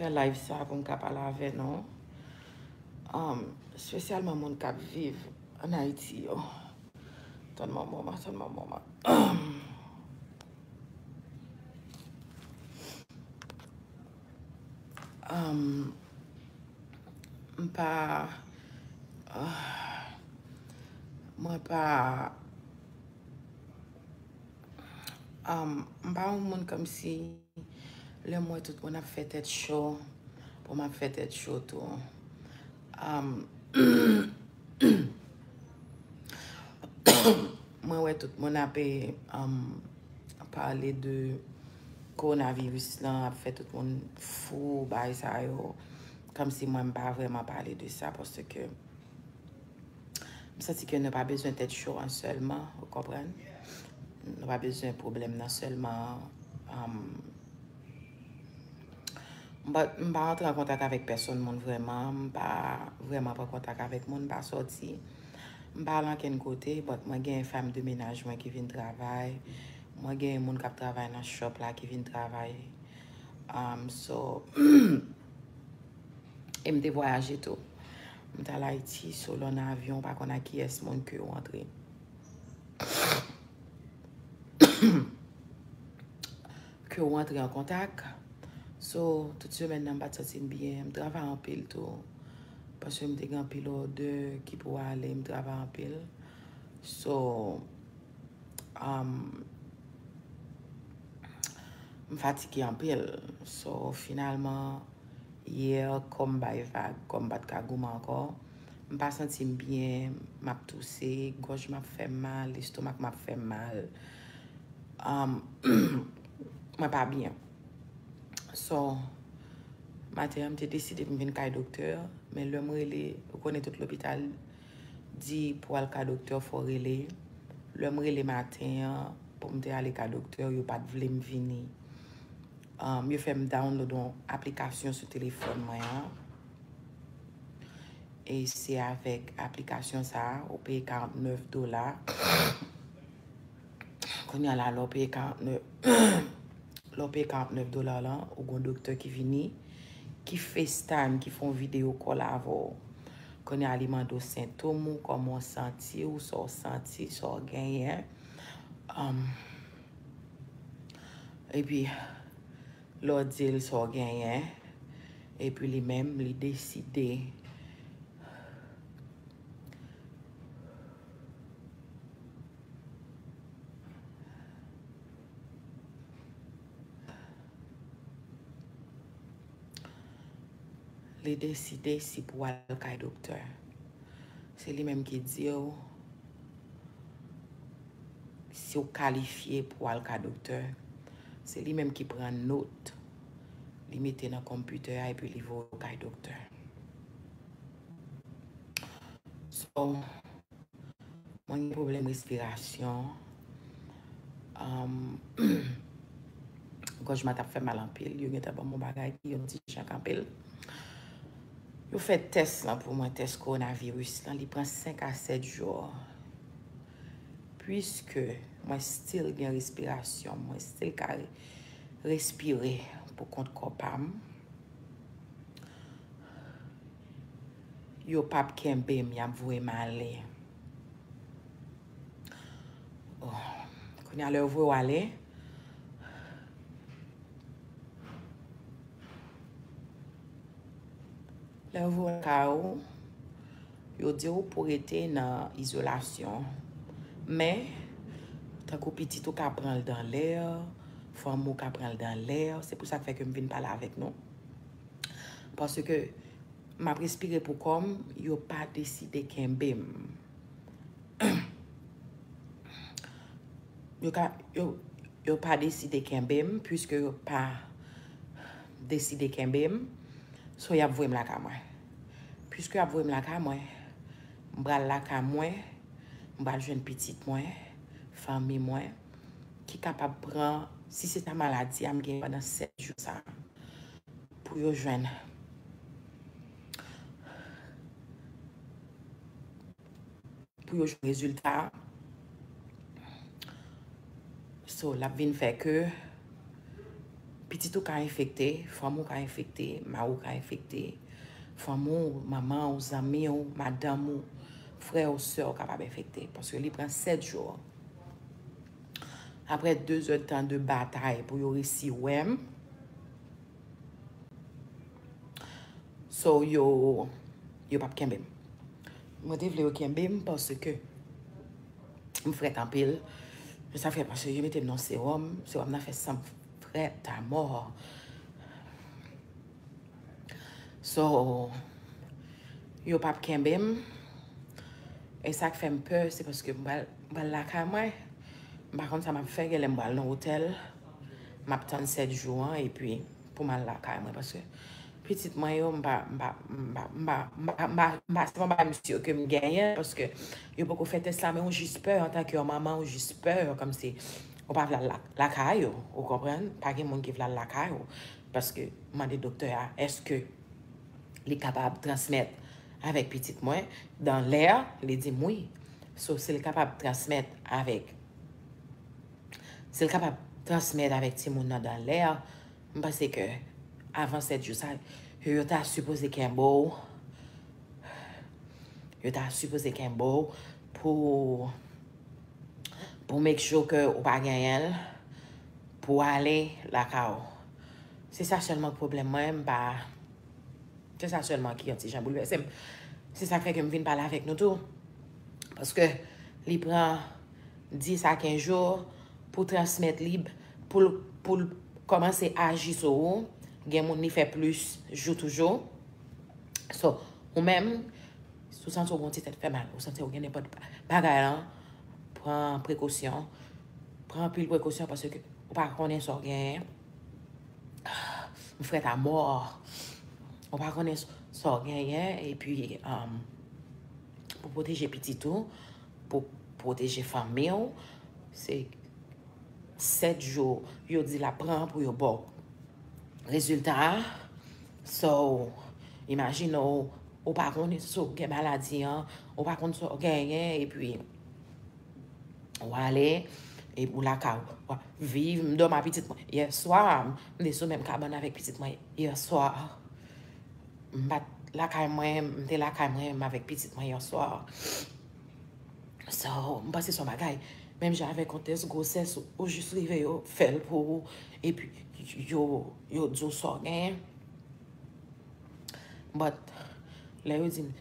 fè live sa pou m ka pale avè nou. Um, espesyalman moun k ap viv ann Ayiti yo. Tann mwen yon moman, tann mwen yon moman. Um, m pa, ah, mwen pa, um, m pa yon moun kòmsi lè m wè tout moun ap fè tèt cho, pou m ap fè tèt cho tou. Um, mwen wè tout moun ap, um, pale de kowonaviris lan, ap fè tout moun fou, bagay sa yo. Kòmsi mwen m pa vrèman pale de sa, paske m santi ke nou pa bezwen tèt cho an sèlman, ou konprann? Nou pa bezwen pwoblèm nan sèlman. Um, but m pa rantre an kontak avèk pèsonn moun vrèman, m pa vrèman pran kontak avèk moun, m pa sòti, m pa al ankenn kote, but mwen gen fanm de menaj mwen ki vin travay, mwen gen moun k ap travay nan shop la ki vin travay. Um, so, e m te vwayaje tou. M t al Ayiti, so lè w nan avyon, w pa konn ak kiyès moun ke w antre. Ke w antre an kontak. So, tout semèn nan, m pa t santi m byen. M travay anpil tou. Paske m te gen anpil òdè ki pou ale, m travay anpil. So, um, m fatige anpil. So, finalman, yè, kò m bay vag, kò m pa t ka goumen ankò. M pa santi m byen, m ap touse, gòj m ap fè m mal, lestomak m ap fè m mal. Um, mwen pa byen. So, maten an, m te deside pou m vin kay doktè, men lè m rele, ou konnen tout lopital di pou al ka doktè, fò w rele. Lè m rele maten an, pou m te ale ka doktè, yo pa t vle m vini. Um, yo fè m download yon aplikasyon sou telefòn mwen an. E se avèk aplikasyon sa a, ou peye karannèf dola. Kounye a la, lè w peye karannèf, lè w peye karannèf dola lan, ou gon doktè ki vini, ki FaceTime, ki fè yon videyo call avè w. Kounye a, li mande w sentòm ou, kòman w santi w, sa w santi, sa w genyen. Um, epi, lè w di l sa w genyen, epi li menm, li deside. Li deside si pou w al kay doktè. Se li menm ki di w si w kalifye pou w al ka doktè. Se li menm ki pran nòt, li mete nan konpitè a epi li voye w kay doktè. So, mwen gen pwoblèm respirasyon. Um, gòj mwen t ap fè mal anpil. Yo gentan ban m yon bagay ki yon ti jan kanpe l. Yo fè tès lan pou mwen, tès kowonaviris lan, li pran senk a sèt jou. Piske mwen still gen respirasyon, mwen still ka re-, respire pou kont kò pa m. Yo p ap kenbe m, y ap voye m ale. Oh. Kounye a, lè yo voye w ale, lè yo voye w kay ou, yo di w pou rete nan izolasyon. Men, tankou pitit ou ka pran l dan lè, fanmi w ka pran l dan lè, se pou sa k fè ke m vin pale avèk nou. Paske m ap respire pou kò m, yo pa deside kenbe m. Yo ka, yo, yo pa deside kenbe m, piske yo pa deside kenbe m. So, y ap voye m lakay mwen. Piske y ap voye m lakay mwen, m pral lakay mwen, m pral jwenn pitit mwen, fanmi mwen, ki kapab pran, si se ta maladi a m gen pandan sèt jou sa a, pou yo jwenn, pou yo jwenn rezilta a. So, l ap vin fè ke Pitit ou ka enfekte, fanmi w ka enfekte, mari w ka enfekte, fanmi w, manman w, zanmi w, madanm ou, frè w, sè w kapab enfekte. Paske li pran sèt jou. Apre de zè tan de batay pou yo resi wè m, so, yo, yo p ap kenbe m. Mwen te vle yo kenbe m paske m frèt anpil. Men sa fè paske yo mete m nan sewòm. Sewòm nan fè san m frèt amò. So, yo p ap kenbe m. E sa k fè m pè, se paske m pral, m pral lakay mwen. M pa konn sa m ap fè, genlè m pral nan otèl. M ap tann sèt jou an, epi pou m al lakay mwen, paske pitit mwen yo, m pa, m pa, m pa, m pa, m pa, m pa, m pa, se pa yon bagay m si ke m genyen, paske yo poko fè tès la, men ou jis pè, antanke yon manman, ou jis pè, kòmsi ou pa vle al la-, lakay ou, ou konprann? Pa gen moun ki vle al lakay ou, paske m mande doktè a, èske li kapab transmèt avèk pitit mwen? Dan lè, li di m wi. So, si l kapab transmèt avèk, si l kapab transmèt avèk timoun nan dan lè, m panse ke avan sèt jou sa, yo ta sipoze kenbe w, yo ta sipoze kenbe w pou, pou make sure ke ou pa genyen l, pou ale lakay ou. Se sa sèlman k pwoblèm mwen, m pa, se sa sèlman ki yon ti jan boulvèse m. Se sa k fè ke m vin pale avèk nou tou. Paske li pran dis a kenz jou pou transmèt li, pou l, pou l kòmanse aji sou ou. Gen moun li fè plis jou toujou. So, ou menm, si w santi w gen yon ti tèt fè mal, ou santi w gen nenpòt bagay lan, pran prekosyon. Pran anpil prekosyon paske ou pa konnen sa w genyen. M frèt amò. Ou pa konnen sa w genyen, epi, um, pou pwoteje pitit ou, pou pwoteje fanmi w, se sèt jou yo di l ap pran pou yo ba w rezilta a. So, imajine w, ou pa konnen si w gen maladi an, ou pa konn sa w genyen, epi w ale, epi w lakay ou, w ap viv. M dòmi ak pitit mwen yè swa, m te sou menm kabann avèk pitit mwen yè swa. M pa t lakay mwen, m te lakay mwen, m avèk pitit mwen yè swa. So, m panse se yon bagay, menm jan avèk yon tès gwosès, ou jis rive yo fè l pou ou, epi yo, yo di w sa w genyen. But, lè yo di m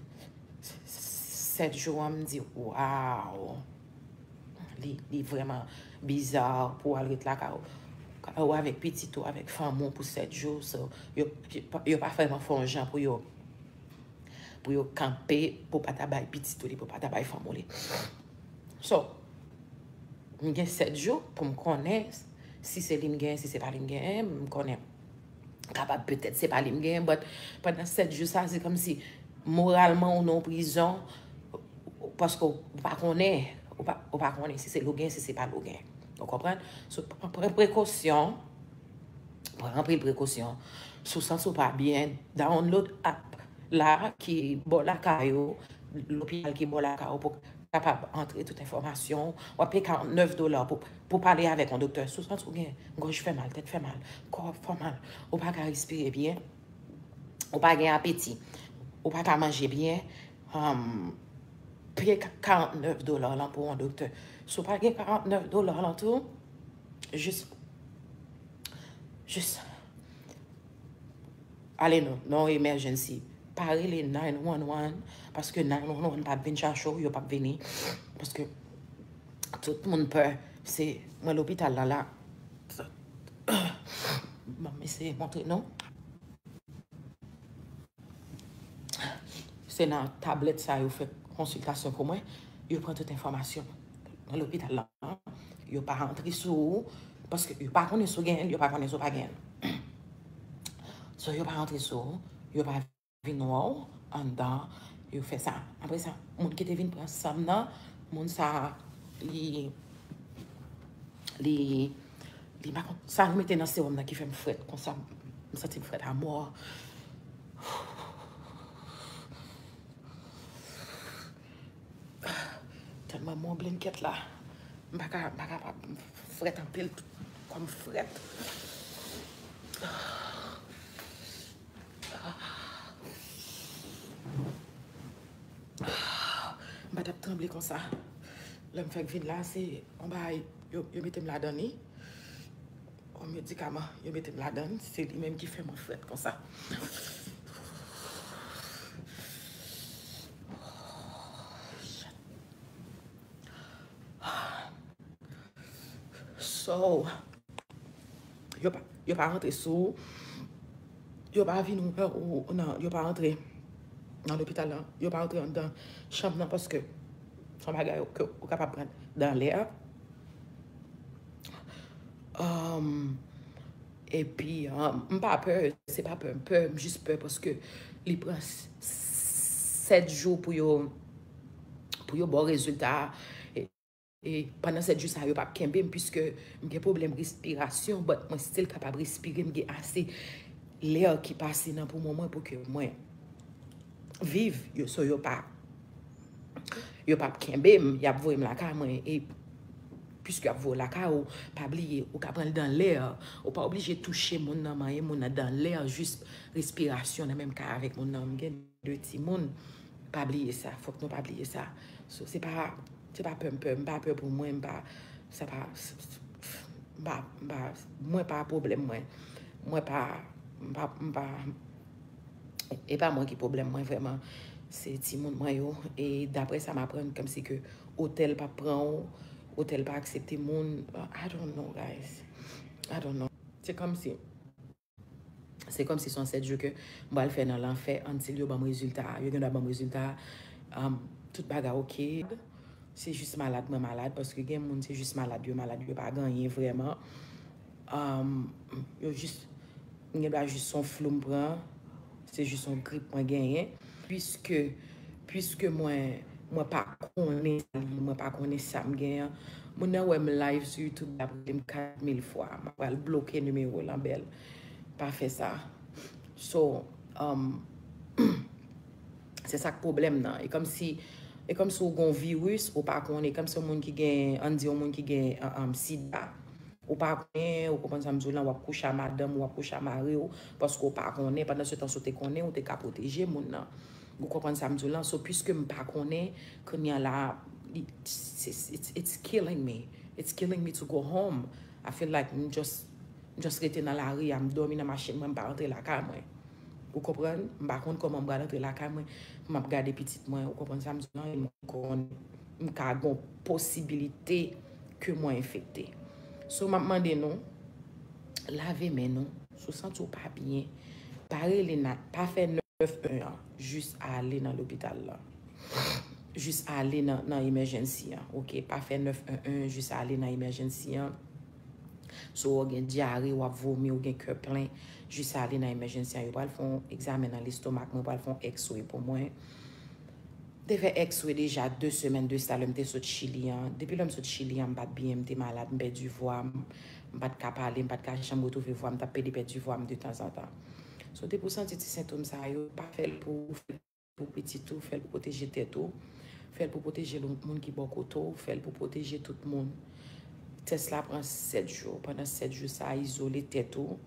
sèt jou an, m di, wow! Li, li vrèman biza pou w al ret lakay ou, ou avèk pitit ou, avèk fanmi w pou sèt jou. So, yo, yo pa vrèman fè yon jan pou yo, pou yo kanpe, pou pa ta bay pitit ou li, pou pa ta bay fanmi w li. So, m gen sèt jou pou m konnen si se li m genyen, si se pa li m genyen, m konnen kapab petèt se pa li m genyen, but pandan sèt jou sa, se kòmsi moralman ou nan prizon, paske ou pa konnen, ou pa, ou pa konnen si se li w genyen, si se pa li w genyen. Ou konprann? So, pran, pran prekosyon, pran anpil prekosyon. Si w santi w pa byen, download app la ki bò lakay ou, lopital ki bò lakay ou, pou kapab antre tout enfòmasyon. W ap peye karant nèf dola pou, pou pale avèk yon doktè. Si w santi w gen gòj fè mal, tèt fè mal, kò ap fè w mal, ou pa ka respire byen, ou pa gen apeti, ou pa ka manje byen, um, peye ka-, karant nèf dola lan pou yon doktè. Si w pa gen karant nèf dola lan tou, jis, jis ale nan, nan yon emergency. Pa rele nine one one, paske nine one one p ap vin chache w, yo p ap vini. Paske tout moun pè. Se mwen lopital la, la. Ban m eseye montre nou. Se nan tablèt sa yo fè konsiltasyon pou mwen. Yo pran tout enfòmasyon nan lopital la. Yo pa antre sou ou, paske yo pa konnen si w genyen l, yo pa konnen si w pa genyen l. So, yo pa antre sou ou, yo pa vin wè w anndan, yo fè sa. Apre sa, moun ki te vin pran san m nan, moun sa, li, li, li pa konn sa yo mete nan sewòm nan ki fè m frèt konsa, m santi m frèt amò. Tèlman m on blenket la. M pa ka, m pa kapab, m frèt anpil, kò m frèt. M pa t ap tranble konsa. Lè m fèk vin la, se yon bagay, yo, yo mete m ladan li. Yon medikaman, yo mete m ladan, se li menm ki fè mwen frèt konsa. So, yo pa, yo pa rantre sou, yo pa vin wè ou nan, yo pa rantre nan lopital la, yo pa rantre anndan chanm nan paske se yon bagay ke ou kapab pran dan lè a. Um, epi, um, m pa pè, se pa pè m pè, m jis pè paske li pran sèt jou pou yo, pou yo ba w rezilta a. E pandan sèt jou sa yo p ap kenbe m, piske m gen pwoblèm respirasyon, but mwen still kapab respire, m gen ase lè ki pase nan poumon mwen pou ke mwen viv. Yo, so yo pa, yo p ap kenbe m, y ap voye m lakay mwen. E piske y ap voye w lakay ou, pa bliye, ou ka pran l dan lè. Ou pa oblije touche moun nan, manyen moun nan dan lè, jis respirasyon nan menm kay avèk moun nan. M gen de timoun. Pa bliye sa. Fòk nou pa bliye sa. So, se pa, se pa pè m pè. M pa pè pou mwen. M pa, sa pa, m pa, m pa, mwen pa pwoblèm mwen. Mwen pa, m pa, m pa, e pa mwen ki pwoblèm mwen vrèman. Se timoun mwen yo. E daprè sa m aprann, kòmsi ke otèl pa pran ou, otèl pa aksepte moun. I don't know, guys. I don't know. Se kòmsi Se kòmsi se yon sèt jou ke m pral fè nan lanfè, until yo ban m rezilta a. Yo gen dwa ban m rezilta a, um, tout bagay oke. Se jis malad mwen malad, paske gen moun se jis malad yo malad, yo pa gen anyen vrèman. Um, yo jis, m gen dwa jis se yon flou m pran, se jis yon grip mwen genyen. Piske, piske mwen, mwen pa konnen sa li, mwen pa konnen sa m genyen. Moun nan wè m live sou YouTube, l ap rele m kat mil fwa. M ap pral bloke nimewo l anbèl. Pa fè sa. So, um, se sa k pwoblèm nan. E kòmsi, e kòmsi ou gon viris, ou pa konnen. E kòmsi yon moun ki gen, ann di yon moun ki gen, um, um, sida. Ou pa konnen, ou konprann sa m di w lan, w ap kouche a madanm ou, w ap kouche a mari w, paske w pa konnen. Pandan se tan, si w te konnen, ou te ka pwoteje moun nan. Ou konprann sa m di w lan? So, piske m pa konnen, kounye a la, it's, it's, it's killing me. It's killing me to go home. I feel like m just, m just rete nan lari a, m dòmi nan machin mwen, m pa rantre lakay mwen. Ou konprann? M pa konn kòman m pral rantre lakay mwen, pou m ap gade pitit mwen, ou konprann sa m di w lan, e m konn, m ka gon posibilite ke mwen enfekte. So, m ap mande nou, lave men nou, si w santi w pa byen, pa rele nan, pa fè nèf un an, jis ale nan lopital la. Jis ale nan, nan emergency an, oke? Pa fè nèf un un, jis ale nan emergency an. So, w gen dyare, w ap vomi, w gen kè plen, jis ale nan emergency an. Yo pral fè yon egzamen nan lestomak mwen, yo pral fè yon x-ray pou mwen. M te fè x-ray deja de semèn de sa, lè m te sot Chili an. Depi lè m sot Chili an, m pa t byen, m te malad, m pèdi vwa m, m pa t ka pale, m pa t ka janm retwouve vwa m, m t ap pede pèdi vwa m de tanzantan. So, depi w santi ti sentòm sa yo, pa fè l pou ou, fè l pou pitit ou, fè l pou pwoteje tèt ou, fè l pou pwoteje lòt moun ki bò kote w, fè l pou pwoteje tout moun. Tès la pran sèt jou. Pandan sèt jou sa a, izole tèt ou.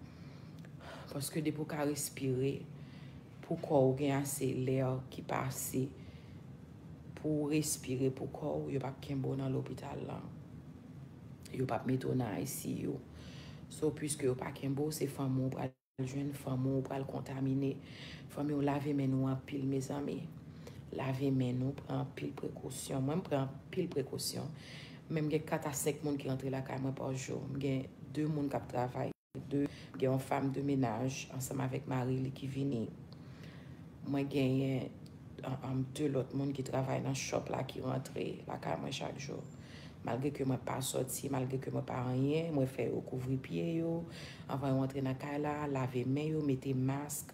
Paske depi w ka respire, pou kò w gen ase lè ki pase pou w respire pou kò w, yo p ap kenbe w nan lopital lan. Yo p ap mete w nan I C U. So, piske yo pa kenbe w, se fanmi w pral jwenn, fanmi w pral kontamine. Fanmi w, lave men nou anpil, mezanmi. Lave men nou, pran anpil prekosyon. Mwen, m pran anpil prekosyon. Men m gen kat a senk moun ki rantre lakay mwen pa jou. M gen de moun k ap travay. De, m gen yon fanm de menaj ansanm avèk mari li ki vini. Mwen genyen, an, an, de lòt moun ki travay nan shop la ki rantre lakay mwen chak jou. Malgre ke mwen pa sòti, malgre ke mwen pa anyen, mwen fè yo kouvri pye yo anvan yo antre nan kay la, lave men yo, mete mask.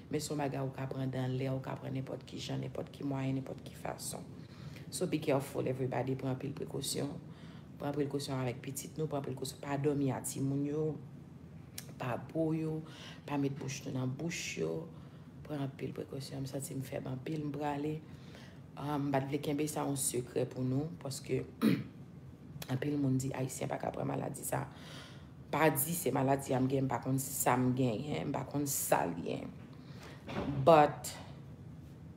Men se yon bagay ou ka pran dan lè, ou ka pran nenpòt ki jan, nenpòt ki mwayen, nenpòt ki fason. So be careful, everybody, pran anpil prekosyon. Pran prekosyon avèk pitit nou, pran prekosyon, pa dòmi a timoun yo, pa bo yo, pa met bouch nou nan bouch yo. Pran anpil prekosyon. M santi m fèb anpil, m prale. Ah, m pa t vle kenbe sa yon sekrè pou nou, paske anpil moun di Ayisyen pa ka pran maladi sa. pa di se maladi a m gen, m pa konn sa m genyen, m pa konn sa l ye. But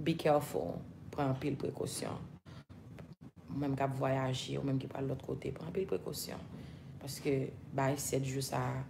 be careful, pran anpil prekosyon. Ou menm k ap vwayaje, ou menm ki pral lòt kote, pran anpil prekosyon. Paske bay sèt jou sa a,